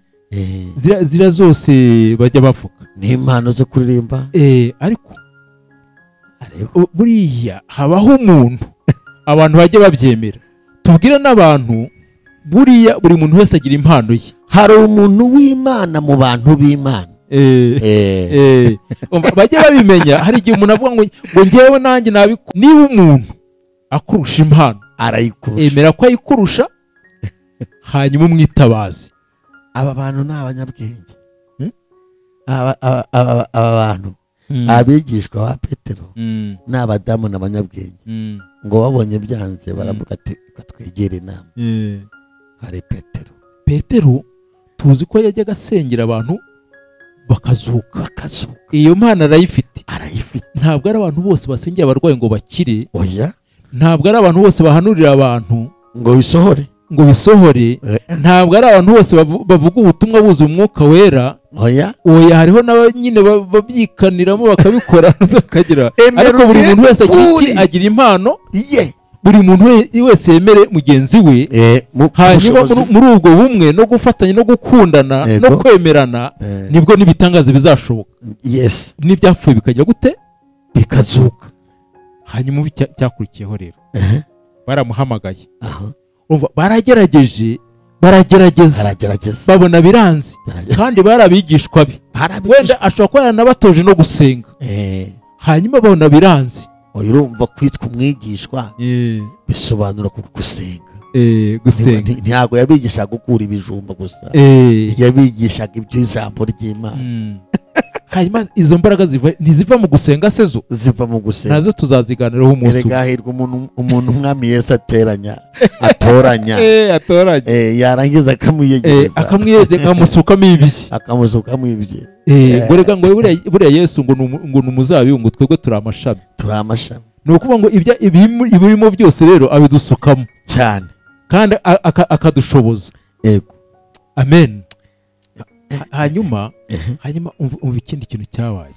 zira zose bajya bavuga,
n'impano zo kuririmba.
Ariko buriya habaho umuntu abantu bajya babyemera. Tubwire n'abantu, buriya buri muntu wese agira impano ye.
Hari umuntu w'Imana mu bantu b'Imana.
Bajya babimenya. Hari igihe umuntu avuga ngo ngewe nanjye nabikora. Niba umuntu akurusha impano,
arayikurusha,
emera ko ayikurusha, hanyuma umwitabaze.
Aba bantu ni abanyabwenge. Aba bantu abigishwa ba Petero ni abadamu n'abanyabwenge. Ngo babonye byanze baravuga ati reka twegere inama. Hari Petero
tuzi ko yajyaga asengera abantu bakazuka. Iyo mpano arayifite. Ntabwo ari abantu bose basengera abarwayi ngo bakire.
Oya.
Ntabwo ari abantu bose bahanurira abantu
ngo bisohore.
Ntabwo ari abantu bose bavuga ubutumwa buzuye umwuka wera.
Oya.
Oya, hariho n'aba nyine babyikaniramo bakabikora bakagira. Ariko buri muntu wese agira impano
ye.
Buri muntu wese yemere mugenzi we. Hanyuma muri ubwo bumwe no gufatanya no gukundana no kwemerana, nibwo n'ibitangaza bizashoboka.
Yes.
N'ibyapfuye bikajya gute?
Bikazuka.
Hanyuma cyakurikiyeho rero baramuhamagaye. Baragerageje, baragerageza, babona biranze, kandi barabigishwa be. Wenda ashobora kuba yaranabatoje no gusenga. Hanyuma babona biranze.
Urumva kwitwa umwigishwa bisobanura gusenga.
Gusenga.
Ntabwo yabigishaga gukura ibijumba gusa, yabigishaga iby'ijambo ry'Imana.
Hanyuma izo mbaraga ntiziva mu gusenga se zo?
Ziva mu gusenga.
Nazo tuzaziganiraho umunsi umwe.
Erega hahirwa umuntu umwami Yesu ateranya, atoranya.
Atoranya.
Yarangiza akamwiyegereza.
Akamwiyegereza, akamusukamo ibye.
Akamusukamo ibye.
Ngo reka ngo buriya Yesu ngo ni umuzabibu, ngo twebwe turi amashami.
Turi amashami.
Ni ukuvuga ngo ibirimo byose rero abidusukamo
cyane,
kandi akadushoboza.
Yego.
Amen. Hanyuma umva ikindi kintu cyabaye.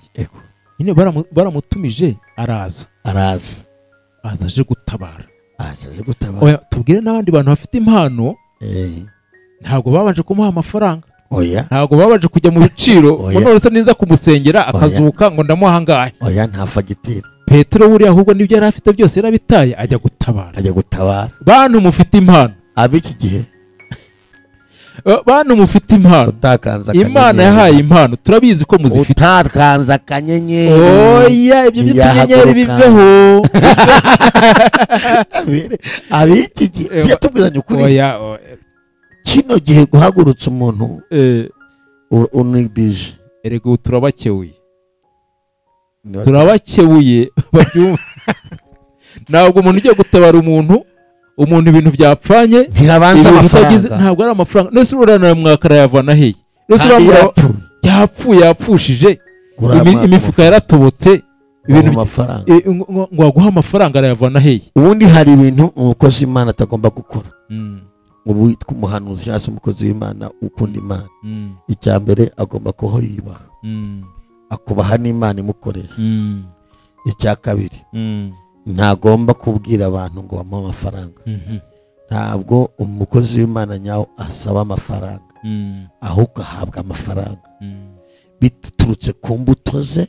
Nyine baramutumije araza. Aza aje gutabara. Oya, tubwire n'abandi bantu bafite impano. Ntabwo babanje kumuha amafaranga.
Oya.
Ntabwo babanje kujya mu biciro. None se niza kumusengera akazuka ngo ndamuha angahe?
Oya, nta fagitire.
Petero buriya ahubwo nibyo yari afite byose yarabitaye ajya gutabara. Bantu mufite impano.
Ab'iki gihe
bantu mufite impano, Imana yahaye impano, turabizi ko muzifite.
Utakanze akanyenyeri.
Oya, ibyo by'utunyenyeri biveho.
Ab'iki gihe tubwizanye ukuri.
Oya,
kino gihe guhagurutsa umuntu unibije.
Erega turabakebuye. Turabakebuye babyumva. Ntabwo umuntu ugiye gutabara umuntu ibintu byapfanye,
ntihabanza amafaranga.
Ntabwo ari amafaranga. Nese urana mwakara yavana hehe? Nese yapfuye, yapfushije, imifuka yaratobotse, ibintu ngo aguha amafaranga arayavana hehe?
Ubundi hari ibintu umukozi w'Imana atagomba gukora. Ubu witwa umuhanuzi cyangwa se umukozi w'Imana ukunda Imana, icya mbere agomba kubaho yiyubaha, akubaha n'Imana imukoresha. Icya kabiri, ntagomba kubwira abantu ngo bamuhe amafaranga. Ntabwo umukozi w'Imana nyawo asaba amafaranga, ahubwo ahabwa amafaranga biturutse ku mbuto ze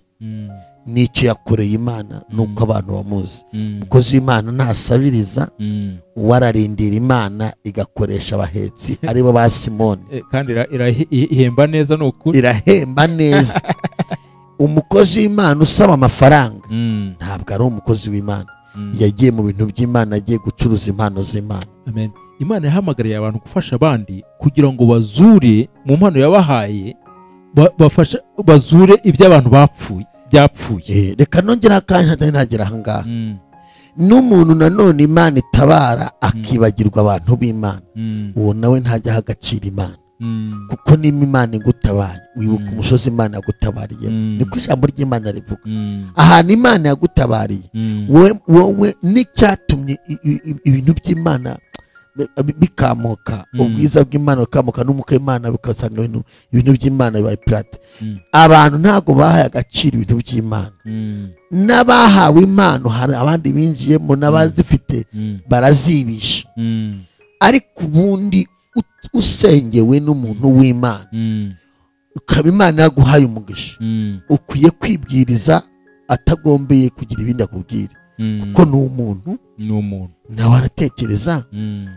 n'icyo yakoreye Imana n'uko abantu bamuzi. Umukozi w'Imana ntasabiriza, uwararindira Imana igakoresha abahetsi aribo ba Simoni.
Kandi ihemba neza, ni ukuri
irahemba neza. Umukozi w'Imana usaba amafaranga ntabwo ari umukozi w'Imana. Yagiye mu bintu by'Imana, agiye gucuruza impano z'Imana.
Amen. Imana yahamagariye abantu gufasha abandi kugira ngo bazure mu mpano yabahaye, bafasha bazure iby'abantu bapfuye byapfuye.
Reka nongera akanya ntari nagera aha ngaha. N'umuntu nanone Imana itabara akibagirwa abantu b'Imana, uwo nawe ntajya aha agaciro Imana. Kuko niba Imana igutabaye wibuka umusozi Imana yagutabariye, niko ijambo ry'Imana rivuga. Ahantu Imana yagutabariye wowe n'icyatumye ibintu by'Imana bikamuka, ubwiza bw'Imana bukamuka n'umwuka w'Imana bikasanga ibintu by'Imana bibaye pirate. Abantu ntago bahaye agaciro ibintu by'Imana. N'abahawe impano hari abandi binjiyemo n'abazifite barazibisha. Ariko ubundi usengewe n'umuntu w'Imana, ukaba Imana yaguhaye umugisha, ukwiye kwibwiriza atagombeye kugira ibindi akubwira, kuko ni umuntu, nawe aratekereza.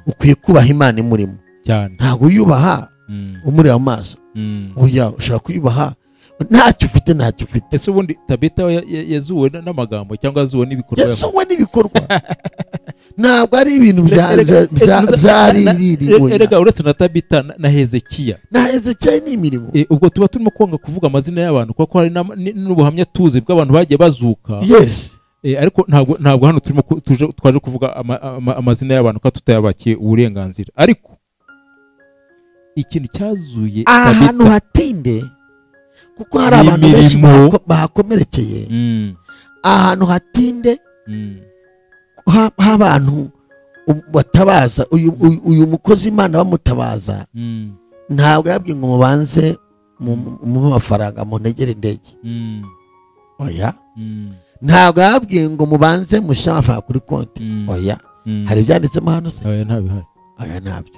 Ukwiye kubaha Imana imurimo cyane, ntabwo uyubaha umureba mu maso. Oya, ushobora kuyubaha ntacyo ufite, ntacyo ufite.
Ese ubundi Tabita yazuwe n'amagambo cyangwa yazuwe n'ibikorwa?
Yazuwe n'ibikorwa. Ntabwo ari ibintu byaririwe.
Erega uretse na Tabita na Hezekiya,
na Hezekiya ni imirimo.
Ubwo tuba turimo kwanga kuvuga amazina y'abantu kuko hari n'ubuhamya tuzi bw'abantu bagiye bazuka.
Yes.
Ariko ntabwo hano turimo twaje kuvuga amazina y'abantu ko tutayabakiye uburenganzira. Ariko ikintu cyazuye
ahantu hatinde, kuko hari abantu benshi bahakomerekeye. Ahantu hatinde h'abantu batabaza uyu mukozi Imana bamutabaza, ntabwo yabwiye ngo mubanze mu mafaranga muntegere indege. Oya. Ntabwo yabwiye ngo mubanze mushyire amafaranga kuri konti. Oya. Hari ibyanditsemo hano se?
Oya, ntabihari.
Oya, ntabyo.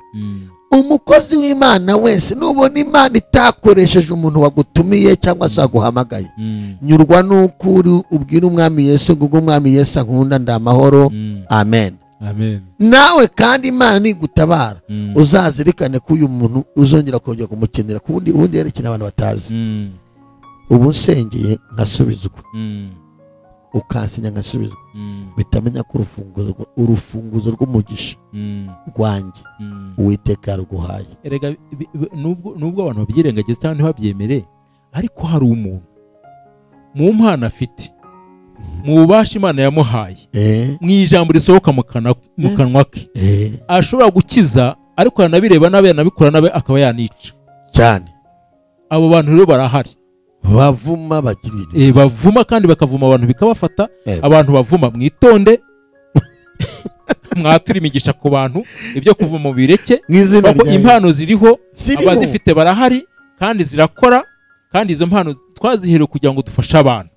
Umukozi w'Imana wese nubona Imana itakoresheje umuntu wagutumiye cyangwa se aguhamagaye, nyurwa n'ukuri ubwira Umwami Yesu ngo Umwami Yesu ankunda ndamahoro. Amen.
Amen.
Nawe kandi Imana nigutabara, uzazirikane ko uyu muntu uzongera kongera kumukenera, kubundi ubundi yerekana abantu batazi. Ubu nsengeye nkasubizwa, ukansinya nkasubizwa, bitamenya ko urufunguzo rw'umugisha rwanjye Uwiteka yaruguhaye.
Erega nubwo abantu babyirengagiza cyangwa ntibabyemere, ariko hari umuntu mu mpano afite, mu bubasha Imana yamuhaye, mu ijambo risohoka mu kanwa ke, ashobora gukiza, ariko yanabireba nabi yanabikora nabi akaba yanica
cyane.
Abo bantu rero barahari,
bavuma bagira ibintu,
bavuma kandi bakavuma abantu bikabafata. Abantu bavuma mwitonde, mwatura imigisha ku bantu, ibyo kuvuma mubireke, kuko impano ziriho, abazifite barahari kandi zirakora, kandi izo mpano twaziherewe kugira ngo dufashe abantu.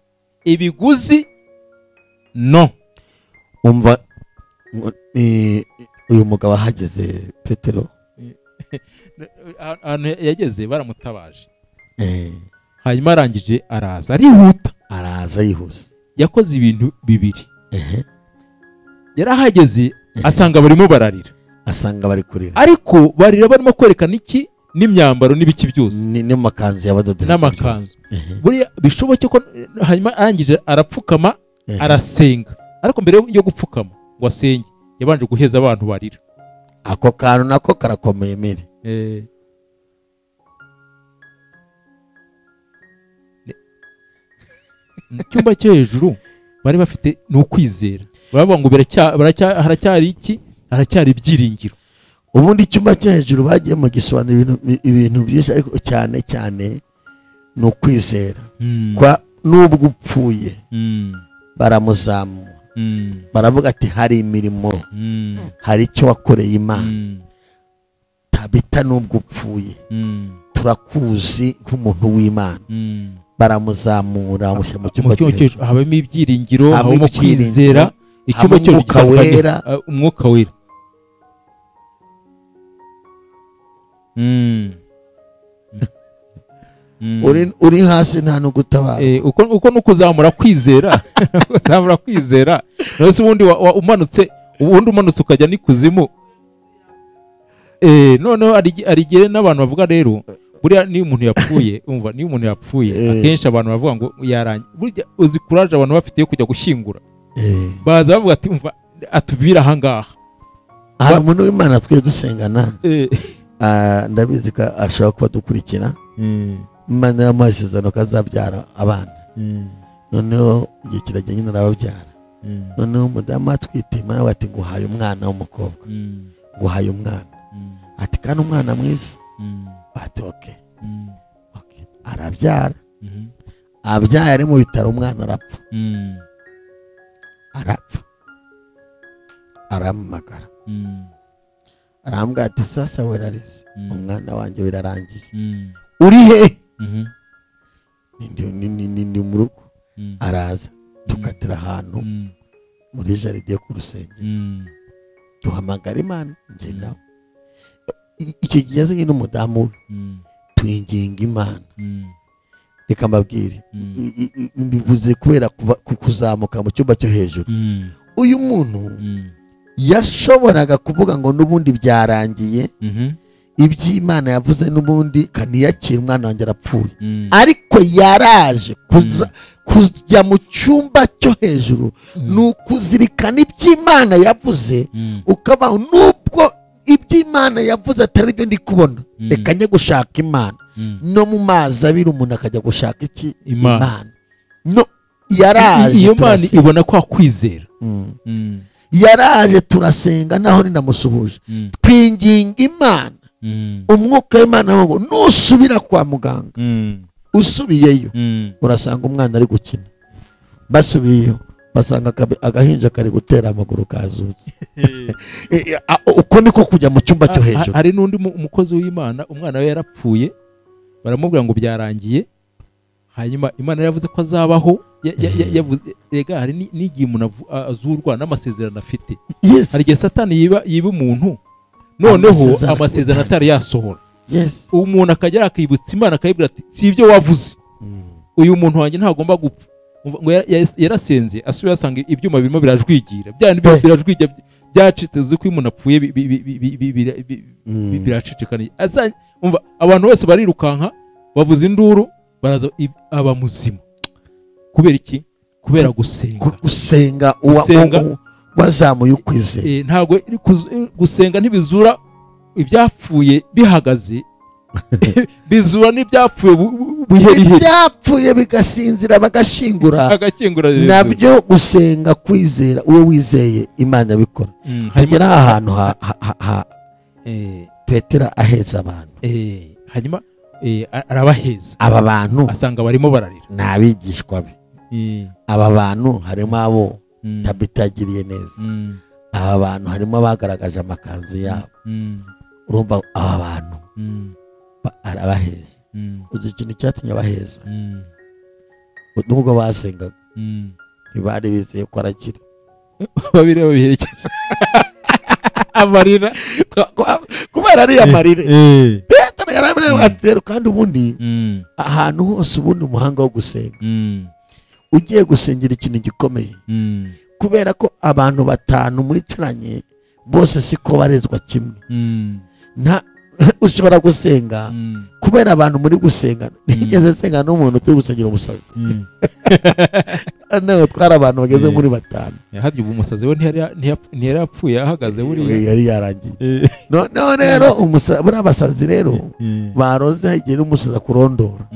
Ibiguzi no.
Umva uyu mugabo ahageze Petero,
ahantu yageze baramutabaje. Hanyuma arangije araza arihuta,
araza yihuse.
Yakoze ibintu bibiri. Yarahageze asanga barimo bararira,
asanga bari kurira,
ariko barira barimo kwerekana iki n'imyambaro n'ibiki byose,
n'amakanzu y'abadodera,
n'amakanzu. Buriya bishoboke ko hanyuma arangije arapfukama arasenga, ariko mbere yo gupfukama ngo asenge yabanje guheza abantu barira.
Ako kantu nako karakomeye mere.
Mu cyumba cyo hejuru bari bafite ni ukwizera, baravuga ngo haracyari iki, haracyari ibyiringiro.
Ubundi icyumba cyo hejuru bagiye mu gisobanura ibintu byinshi, ariko cyane cyane ni ukwizera kwa nubwo upfuye baramuzamura, baravuga ati hari imirimo, hari icyo wakoreye Imana. Tabita nubwo upfuye turakuzi nk'umuntu w'Imana. Baramuzamura bamushyira mu cyumba cyo
hejuru, habamo ibyiringiro, habamo kwizera, icyumba cyo hejuru umwuka wera.
Uri hasi nta no gutabara.
Uko no kuzamura kwizera, kuzamura kwizera. Nose ubundi umanutse, ubundi umanutse ukajya n'ikuzimu. Noneho arigere n'abantu bavuga rero, buriya niyo umuntu yapfuye, umva niyo umuntu yapfuye akenshi abantu bavuga ngo yarangiye. Burya uzi courage abantu bafite yo kujya gushyingura. Baza bavuga ati umva atuvira aha ngaha.
Hari umuntu w'Imana twe dusengana, ndabizi ko ashobora kuba dukurikira. Imana yamuhaye isezerano ko azabyara abana. Noneho igihe kiragera nyine arababyara. Noneho umudamu atwite, Imana ati nguhaye umwana w'umukobwa, nguhaye umwana. Ati kandi umwana mwiza. Ati okay. Arabyara. Abyaye ari mu bitaro, umwana arapfa. Arapfa. Arampamagara. Arambwira ati sasa werarize, umwana wanjye birarangiye. Uri he? Ndi mu rugo. Araza tukatira ahantu muri jaride ku rusengero. Duhamagara Imana njye nawe. Icyo gihe yazanye n'umudamu we, twinginga Imana. Reka mbabwire, mbivuze kubera kuzamuka mu cyumba cyo hejuru. Uyu muntu yashoboraga kuvuga ngo n'ubundi byarangiye, iby'Imana yavuze n'ubundi kaniyakira, umwana wanjye arapfuye. Ariko yaraje kujya mu cyumba cyo hejuru, ni ukuzirikana iby'Imana yavuze, ukaba nubwo iby'Imana yavuze atari byo ndi kubona, reka njye gushaka Imana. No mu mazi abiri umuntu akajya gushaka iki? Imana. No yaraje,
iyo Mana ibona kwa kwizera.
Yaraje turasenga, naho ninamusuhuje, twinginga Imana. Umwuka w'Imana ngo nusubira kwa muganga, usubiyeyo urasanga umwana ari gukina. Basubiyeyo basanga agahinja kari gutera amaguru kazutse. Uko niko kujya mu cyumba cyo hejuru.
Hari n'undi umukozi w'Imana, umwana we yarapfuye, baramubwira ngo byarangiye. Hanyuma Imana yavuze ko azabaho. Rega hari n'igihe umuntu azurwa n'amasezerano afite. Hari igihe Satani yiba umuntu, noneho amasezerano atari yasohora. Umuntu akajya akibutsa Imana akayibwira ati si ibyo wavuze, uyu muntu wanjye ntagomba gupfa. Ngo yarasenze asubiye asanga ibyuma birimo birajwigira, bya birajwigira byacitse. Uzi ko umuntu apfuye biracicikana. Umva abantu bose barirukanka bavuza induru, baraza aba muzima. Kubera iki? Kubera gusenga.
Gusenga wazamuye ukwizera.
Ntabwo gusenga ntibizura ibyapfuye bihagaze, bizura n'ibyapfuye buheriheri,
ibyapfuye bigasinzira bagashingura, nabyo gusenga kwizera, uwo wizeye Imana bikora. Tugera ahantu ha Petero aheza abantu.
Hanyuma arabaheza
aba bantu,
asanga barimo bararira,
ni abigishwa be. Aba bantu harimo abo Tabita yagiriye neza, aba bantu harimo abagaragaje amakanzu yabo. Urumva aba bantu arabaheza. Uzi ikintu cyatumye abaheza? Nubwo basengaga ntibari bizeye ko arakira.
Babiri babiherekeje amarira,
kubera ari amarira. Petero yarabireba ati kandi ubundi ahantu hose ubundi umuhanga wo gusenga, ugiye gusengera ikintu gikomeye, kubera ko abantu batanu muricaranye bose siko barezwa kimwe. Nta ushobora gusenga kubera abantu muri gusenga. Nigeze senga n'umuntu turi gusengera umusazi. Nawe twari abantu bageze muri batanu.
Harya ubu umusazi we ntiyari yapfuye ahagaze buriya,
yari yarangiye. Noneho rero buriya abasazi rero baroze igihe umusazi akurondora.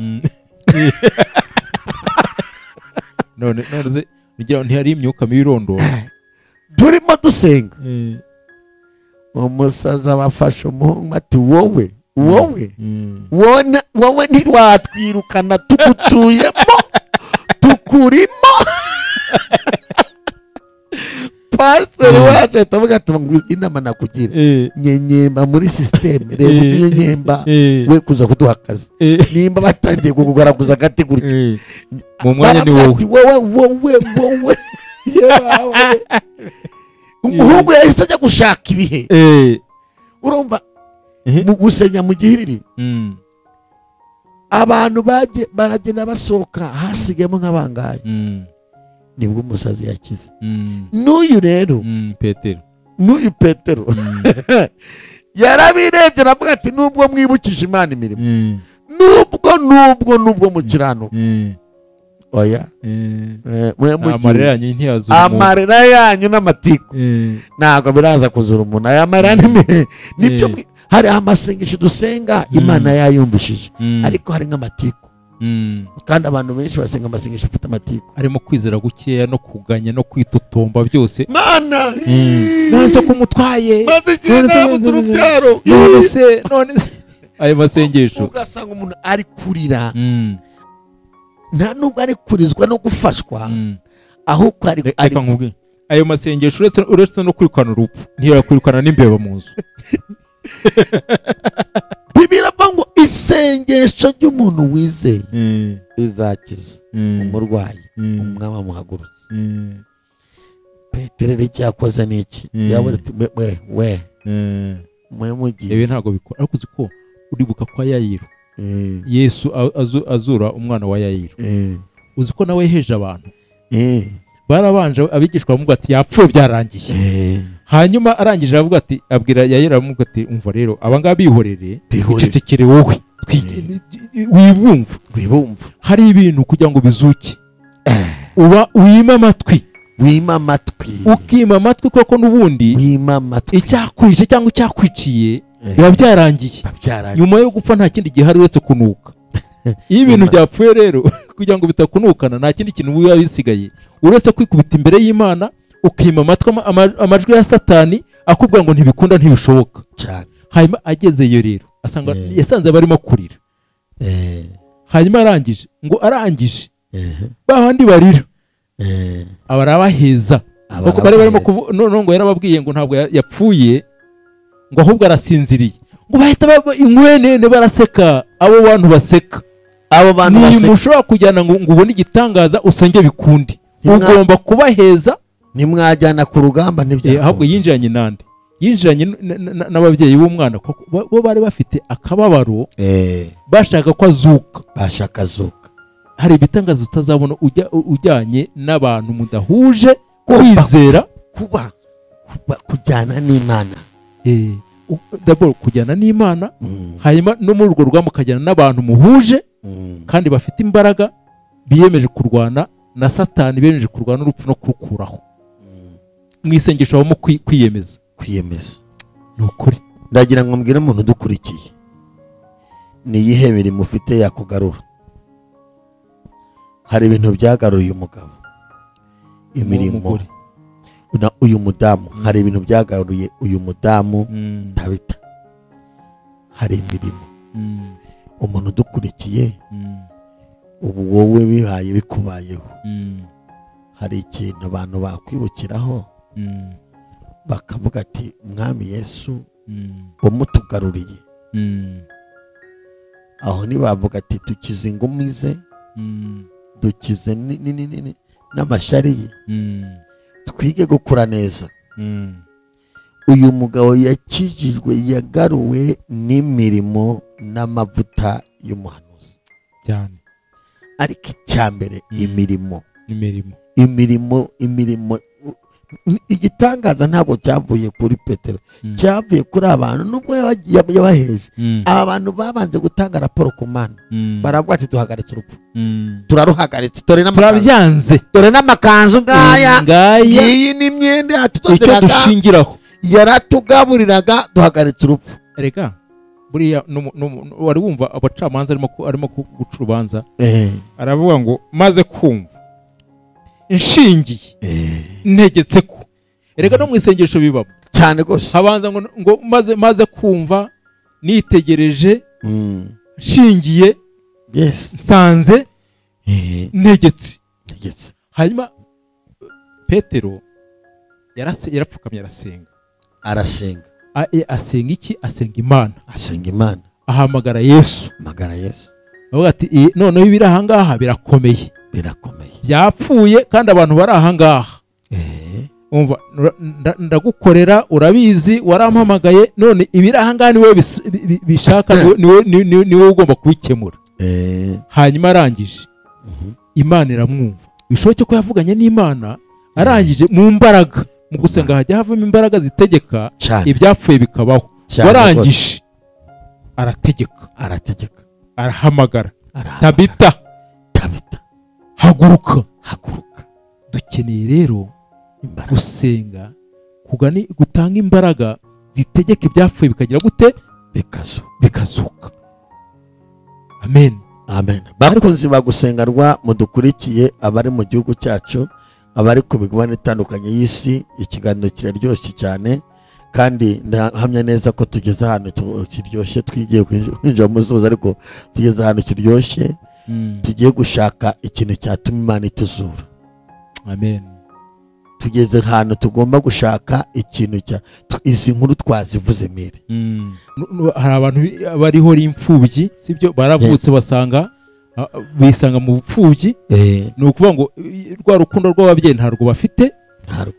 None none ugira ntiyari imyuka mibi irondora.
Turimo dusenga, umusaza bafashe umuhungu ati wowe wowe wowe ntiwatwirukana, tugutuyemo, tukurimo. Pastor wacu ahita avuga ati inama nakugira, nyenyemba muri system, reba unyenyemba we kuza kuduha akazi. Nimba batangiye kukugaragaza agati gutya
mu mwanya ni wowe
wowe wowe wowe. Umuhungu yahise ajya gushaka ibihe. Urumva mu gusenya mu gihiriri, abantu baragenda basohoka, hasigayemo nk'abangaye. Nibwo umusazi yakize. N'uyu rero
Petero,
n'uyu Petero yarabirebye aravuga ati nubwo mwibukije Imana imirimo, nubwo nubwo nubwo mukiranuka, Oya.
Amarira yanyu ntiyazura umuntu.
Amarira yanyu n'amatiku ntabwo biraza kuzura umuntu. Aya marira nibyo hari amasengesho dusenga Imana yayumvishije, ariko hari nk'amatiku. Kandi abantu benshi basenga amasengesho afite amatiku,
arimo kwizera gukeya no kuganya no kwitotomba byose.
Mana
none se kumutwaye,
none
se none ayo masengesho
ugasanga umuntu ari kurira, nta nubwo ari kurizwa no gufashwa, ahubwo ari
ayo masengesho uretse no kwirukana urupfu, ntiyakwirukana n'imbeba mu nzu.
Bibiliya ngo isengesho ry'umuntu wizeye rizakiza umurwayi, umwami amuhagurutse. Petero icyo yakoze ni iki? Yavuze ati we mwe mugiye.
Ibi ntabwo bikora. Ariko uzi ko uribuka kwa Yayiro, Yesu azura umwana wa Yayiro, uzi ko nawe yeheje abantu. Barabanje abigishwa bamubwira ati yapfuye byarangiye. Hanyuma arangije aravuga ati, abwira Yayiro aramubwira ati umva rero aba ngaba bihorere, icecekere wowe wibumva. Hari ibintu kugira ngo bizuke uba wima amatwi,
wima amatwi,
ukima amatwi, kuko n'ubundi
wima amatwi
icyakwishe cyangwa icyakwiciye biba byarangiye. Nyuma yo gupfa nta kindi gihari uretse kunuka. Iyo ibintu byapfuye rero kugira ngo bitakunukana nta kindi kintu biba bisigaye uretse kwikubita imbere y'Imana, ukima amatwi amajwi ya Satani akubwira ngo ntibikunda ntibishoboka. Hanyuma agezeyo rero asanga yasanze barimo kurira. Hanyuma arangije ngo arangije babandi barira abarabaheza, kuko bari barimo none ngo yarababwiye ngo ntabwo yapfuye, ngo ahubwo arasinziriye. Ngo bahita inkwenene baraseka. Abo bantu baseka,
abo bantu baseka.
Ntimushobora kujyana ngo ubone igitangaza usenge bikundi, ugomba kubaheza.
Nimwajyana ku rugamba ntibyakunda.
Ahubwo yinjiranye nande? Yinjiranye n'ababyeyi b'umwana, bo bari bafite akababaro, bashaka ko azuka,
bashaka azuka.
Hari ibitangaza utazabona ujyanye n'abantu mudahuje kwizera,
kuba kujyana n'Imana.
D'abord kujyana n'Imana, hanyuma no muri urwo rugamba ukajyana n'abantu muhuje kandi bafite imbaraga, biyemeje kurwana na Satani, biyemeje kurwana n'urupfu no kurukuraho. Mu isengesho habamo kwiyemeza.
Kwiyemeza
ni ukuri.
Ndagira ngo mbwire umuntu udukurikiye, ni iyihe mirimo ufite yakugarura? Hari ibintu byagaruye umugabo, imirimo na uyu mudamu. Hari ibintu byagaruye uyu mudamu Tabita. Hari imirimo. Umuntu udukurikiye, ubu wowe bihaye bikubayeho, hari ikintu abantu bakwibukiraho bakavuga ati Mwami Yesu umutugaruriye. Aho ntibavuga ati dukize ingumi ze, dukize n'amashari ye, twige gukura neza. Uyu mugabo yakijijwe, yagaruwe n'imirimo n'amavuta y'umuhanuzi
cyane.
Ariko icyambere imirimo, imirimo, imirimo. Igitangaza ntabwo cyavuye kuri Petero, cyavuye kuri abantu nubwo yabaheje. Aba bantu babanze gutanga raporo ku Mana, baravuga ati duhagaritse urupfu, turaruhagaritse, dore
n'amakanzu,
dore n'amakanzu ngaya, iyi ni imyenda yatudoderaga,
dushingiraho,
yaratugaburiraga, duhagaritse urupfu.
Erega buriya wari wumva abacamanza arimo guca urubanza, aravuga ngo maze kumva inshingiye ntegetse ko. Erega no mu isengesho bibamo
cyane gose.
Habanza ngo maze kumva nitegereje, nshingiye,
yes,
nsanze ntegetse. Hanyuma Petero yarapfukamye arasenga.
Arasenga.
Asenga iki? Asenga Imana.
Asenga Imana.
Ahamagara Yesu.
Ahamagara Yesu.
Avuga ati noneho ibiri aha ngaha birakomeye.
Birakomeye.
Byapfuye kandi abantu bari aha ngaha. Umva ndagukorera urabizi warampamagaye, none ibiri aha ngaha niwe bishaka, niwe ugomba kubikemura. Hanyuma arangije Imana iramwumva. Bishoboke ko yavuganye n'Imana arangije mu mbaraga, mu gusenga hajya havamo imbaraga zitegeka ibyapfuye bikabaho. Warangije arategeka, arategeka, arahamagara Tabita, Tabita. Haguruka.
Haguruka.
Dukeneye rero gusenga gutanga imbaraga zitegeka ibyapfuye bikagira gute? Bikazuka. Amen.
Amen. Bakunzi bagusengarwa mudukurikiye, abari mu gihugu cyacu, abari ku migabane itandukanye y'isi, ikiganiro kiraryoshye cyane kandi ndahamya neza ko tugeze ahantu kiryoshye, twigiye kwinjira mu musozo ariko tugeze ahantu kiryoshye. Tugiye gushaka ikintu cyatuma Imana ituzura.
Amen.
Tugeze ahantu tugomba gushaka ikintu cya izi nkuru twazivuze mere.
Hari abantu bariho imfubyi, sibyo, baravutse basanga bisanga mu bupfubyi. Ni ukuvuga ngo rwa rukundo rw'ababyeyi ntarwo bafite,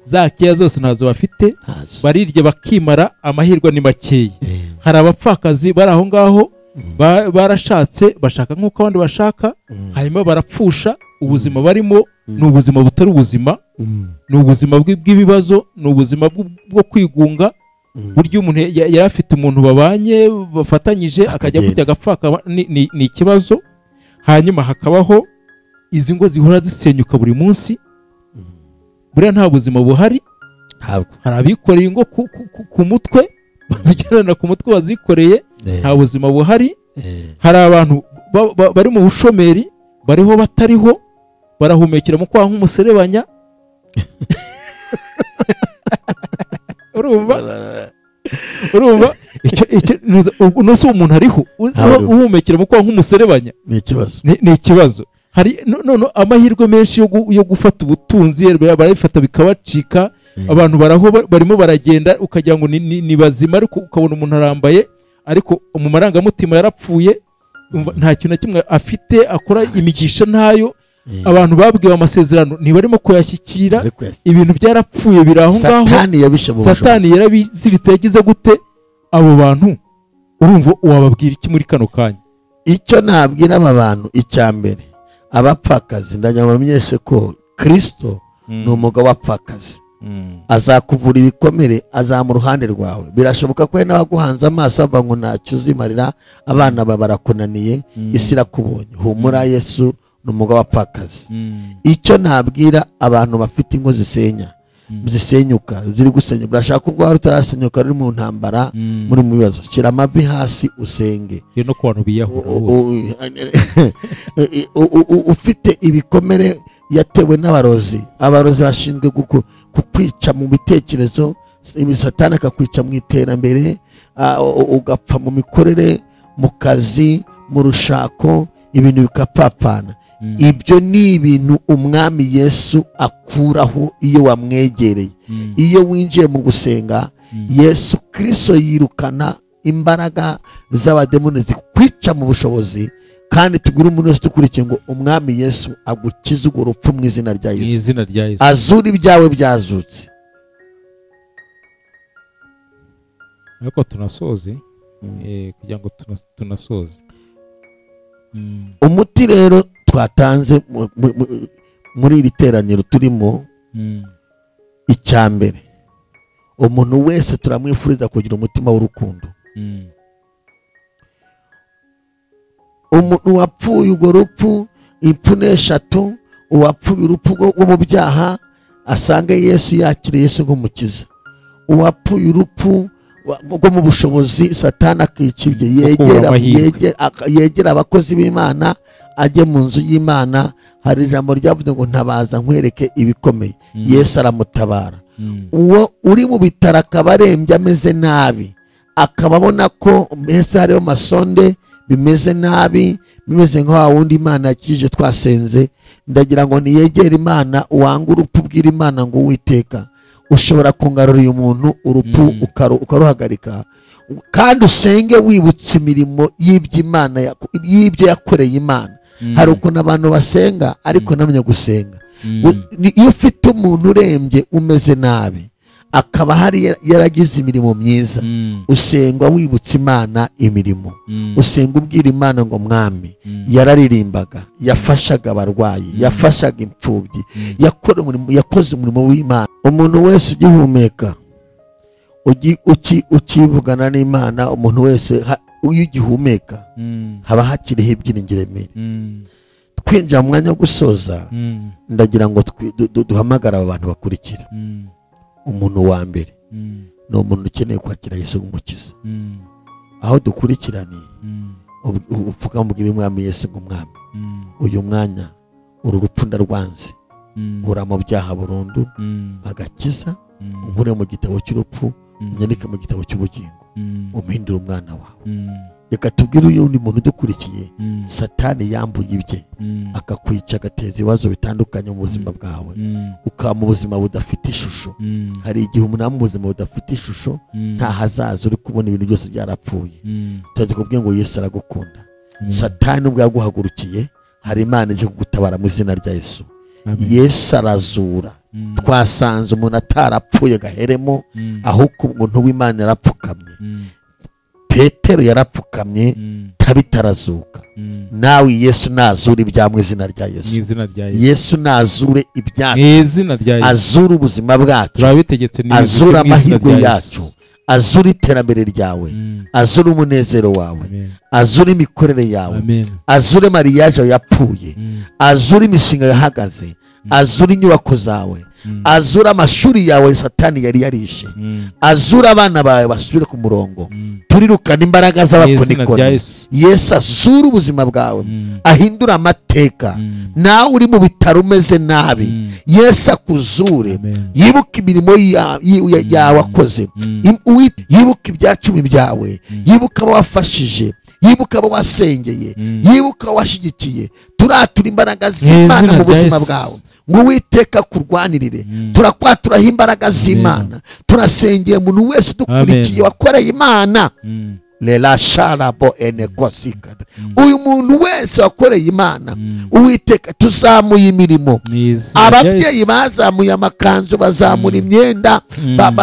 za keya zose ntazo bafite, barirya bakimara, amahirwe ni makeya. Hari abapfakazi bari aho ngaho barashatse bashaka nk'uko abandi bashaka, hanyuma barapfusha. Ubuzima barimo ni ubuzima butari ubuzima, ni ubuzima bw'ibibazo, ni ubuzima bwo kwigunga. Burya umuntu yari afite umuntu babanye bafatanyije akajya kujya agapfa, ni ikibazo. Hanyuma hakabaho izi ngo zihora zisenyuka buri munsi. Buriya nta buzima buhari. Hari abikoreye ingo ku mutwe, bazigerana ku mutwe bazikoreye, nta buzima buhari. Hari abantu bari mu bushomeri, bariho batariho, barahumekera mu kwaha nk'umuserebanya. Urumva icyo umuntu ariho uhumekera mu kwaha nk'umuserebanya ni ikibazo. Hari none amahirwe menshi yo gufata ubutunzi barabifata bikabacika. Abantu baraho barimo baragenda ukagira ngo ni bazima, ariko ukabona umuntu arambaye ariko mu marangamutima yarapfuye, nta kintu na kimwe afite, akora imigisha ntayo. Abantu babwiwe amasezerano ntibarimo kuyashyikira, ibintu byarapfuye biri aho ngaho. Satani yarabiziritse, yagize gute? Abo bantu urumva wababwira iki muri kano kanya?
Icyo nabwira aba bantu, icya mbere, abapfakazi ndanyabamenyeshe ko Kristo ni umugabo w'abapfakazi. Azakuvura ibikomere, azamu ruhande rwawe. Birashoboka ko n'abaguhanze amaso ava ngo ntacyo uzimarira, abana barakunaniye, isi irakubonye. Humura, Yesu ni umugabo w'abapfakazi. Icyo nabwira abantu bafite ingo zisenya, zisenyuka, ziri gusenyuka, birashaka ko rwari rutarasenyuka, ruri mu ntambara, muri mu bibazo, shyira amavi hasi usenge.
No ku bantu biyahura,
ufite ibikomere yatewe n'abarozi. Abarozi bashinzwe kukwica mu bitekerezo, Satani akakwica mu iterambere, ugapfa mu mikorere, mu kazi, mu rushako, ibintu bikapfapfana. Ibyo ni ibintu umwami Yesu akuraho iyo wamwegereye. Iyo winjiye mu gusenga, Yesu Kristo yirukana imbaraga z'abademoni zikwica mu bushobozi. Kandi tugura umuntu wese tukurikiye ngo umwami Yesu agukize urwo rupfu mu izina rya Yesu. Azura ibyawe byazutse.
Ariko tunasoze, kugira ngo tunasoze.
Umuti rero twatanze muri iri teraniro turimo, icya mbere, umuntu wese turamwifuriza kugira umutima w'urukundo. Umuntu wapfuye urwo rupfu, impfu eshatu, uwapfuye urupfu rwo mu byaha asange Yesu, yakire Yesu nk'umukiza. Uwapfuye urupfu rwo mu bushobozi, Satani akica ibyo, yegera abakozi b'Imana, ajye mu nzu y'Imana. Hari ijambo ryavuze ngo ntabaza nkwereke ibikomeye. Yesu aramutabara. Uwo uri mu bitaro akaba arembye ameze nabi, akaba abona ko mbese hariho masonde bimeze nabi, bimeze nka wundi Imana yakije twasenze, ndagira ngo niyegere Imana, uwanga urupfu ubwira Imana ngo Uwiteka ushobora kungarura uyu muntu urupfu ukaruhagarika. Kandi usenge wibutse imirimo y'Imana, y'ibyo yakoreye Imana. Hari ukuntu abantu basenga ariko namenye gusenga. Iyo ufite umuntu urembye umeze nabi, akaba hari yaragize imirimo myiza, usengwa wibutse Imana imirimo. Usenga ubwira Imana ngo mwami, yararirimbaga, yafashaga abarwayi, yafashaga imfubyi, yakoze umurimo w'Imana. Umuntu wese ugihumeka, ukivugana n'Imana, umuntu wese iyo ugihumeka haba hakiriho ibyiringiro. Twinjira mu mwanya wo gusoza, ndagira ngo duhamagare aba bantu bakurikira. Umuntu wa mbere ni umuntu ukeneye kwakira Yesu nk'umukiza. Aho dukurikiraniye upfuka mubwira Umwami Yesu ngo Umwami, uyu mwanya uru rupfu ndarwanze, nkura mu byaha burundu, agakiza, unkure mu gitabo cy'urupfu, unyandike mu gitabo cy'ubugingo, umpindure umwana wawe. Reka tubwire uyu undi muntu udukurikiye, Satani yambuye ibye, akakwica, agateza ibibazo bitandukanye mu buzima bwawe, ukaba mu buzima budafite ishusho. Hari igihe umuntu aba mu buzima budafite ishusho, nta hazaza, uri kubona ibintu byose byarapfuye. Turakubwiye ngo Yesu aragukunda. Satani ubwo yaguhagurukiye, hari Imana ije kugutabara mu izina rya Yesu. Yesu arazura. Twasanze umuntu atarapfuye gaheremo, ahubwo umuntu w'Imana yarapfukamye. Petero yarapfukamye, Tabita arazuka. Nawe Yesu nazure ibya mu izina rya Yesu. Yesu nazure ibyacu, azure ubuzima bwacu, azure amahirwe yacu, azure iterambere ryawe, azure umunezero wawe, azure imikorere yawe, azure mariage yapfuye, azure imishinga yahagaze, azure inyubako zawe, azure amashuri yawe Satani yari yarishe, azure abana bawe basubire ku murongo. Turirukana imbaraga z'abakonikoni. Yesu azure ubuzima bwawe, ahindura amateka. Nawe uri mu bitaro umeze nabi, Yesu akuzure. Yibuke imirimo yawe wakoze, yibuke ibyacumi byawe, yibuke abo wafashije, yibuke abo wasengeye, yibuke abo washyigikiye. Turatura imbaraga z'Imana mu buzima bwawe, ngo Uwiteka kurwanirire. Turakwaturaho imbaraga z'Imana. Turasengeye umuntu wese dukurikiye wakoreye Imana. Lela sharabo enegosika. Uyu muntu wese wakoreye Imana, Uwiteka tuzamuye imirimo. Ababyeyi bazamuye amakanzu, bazamura imyenda,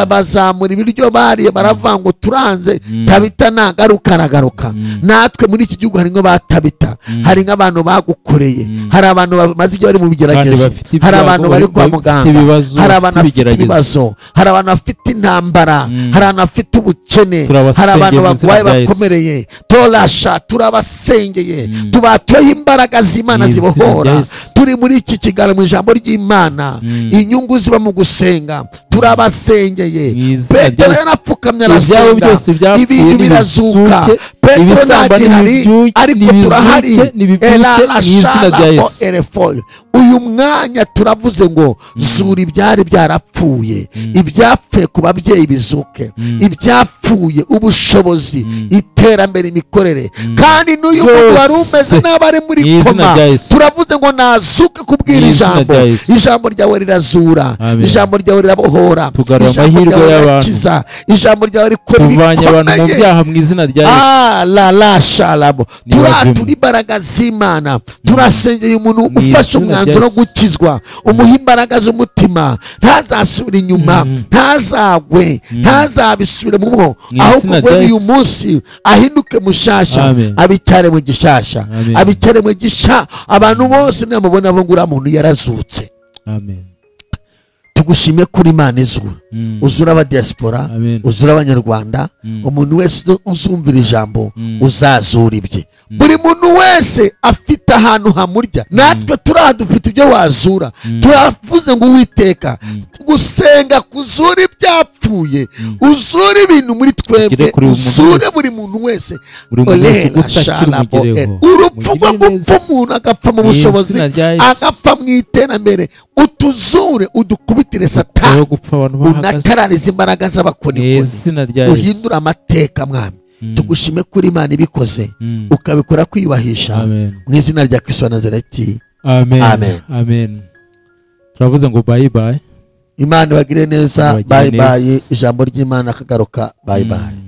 bazamura ibiryo bariye, baravuga ngo turanze Tabita nagaruka aragaruka. Natwe muri iki gihugu hari nko batabita, hari nk'abantu bagukoreye, hari abantu bamaze igihe bari mu bigeragezo, hari abantu bari kwa muganga, hari abantu bafite ibibazo, hari abantu bafite intambara, hari abantu bafite ubukene, hari abantu bagwaye bakomereye. Torasha turabasengeye, tubatoye imbaraga z'Imana zibohora. Turi muri iki kiganiro mu ijambo ry'Imana, inyungu ziba mu gusenga. Turabasengeye. Petero yarapfukamye arasenga, ibintu birazuka. Petero ntagihari ariko turahari. Uyu mwanya turavuze ngo zura ibyari byarapfuye, ibyapfuye ku babyeyi bizuke, ibyapfuye ubushobozi, iterambere, imikorere. Kandi n'uyu muntu wari umeze n'abari muri koma, turavuze ngo nazuke kubwira ijambo. Ijambo ryawe rirazura, ijambo ryawe rirabohora, ijambo ryawe rirakiza, ijambo ryawe rikora ibikomeye. La la shalabo. Turatura imbaraga z'Imana. Turasengeye umuntu ufashe umwanzuro wo gukizwa, umuha imbaraga z'umutima, ntazasubira inyuma, ntazagwe, ntazabisubire mu, ahubwo uyu munsi ahinduke mushasha, abicare mu gishasha, abicare mu gisha. Abantu bose namubona bo ngura muntu yarazutse. Amen. Tugushime kuri Imana izura, uzura aba diaspora, uzura abanyarwanda. Umuntu wese uzumvira ijambo uzazura ibye. Buri muntu wese afite ahantu hamurya, natwe turadufite ibyo wazura. Turavuze ngo Uwiteka gusenga kuzura ibyapfuye, uzure ibintu muri twebwe, uzure buri muntu wese. Urupfu rwo gupfa umuntu agapfa mu bushobozi, agapfa mu iterambere, utuzure, udukubitire Satani, unatararize imbaraga z'abakonikoni, uhindura amateka Mwami. Tugushime kuri Imana ibikoze, ukabikora kwiyubahisha mu izina rya Kristo wa Nazareti.
Amen. Amen. Amen. Turavuze ngo bye bye.
Imana ibagire neza. Bye bye. Ijambo ry'Imana akagaruka. Bye bye.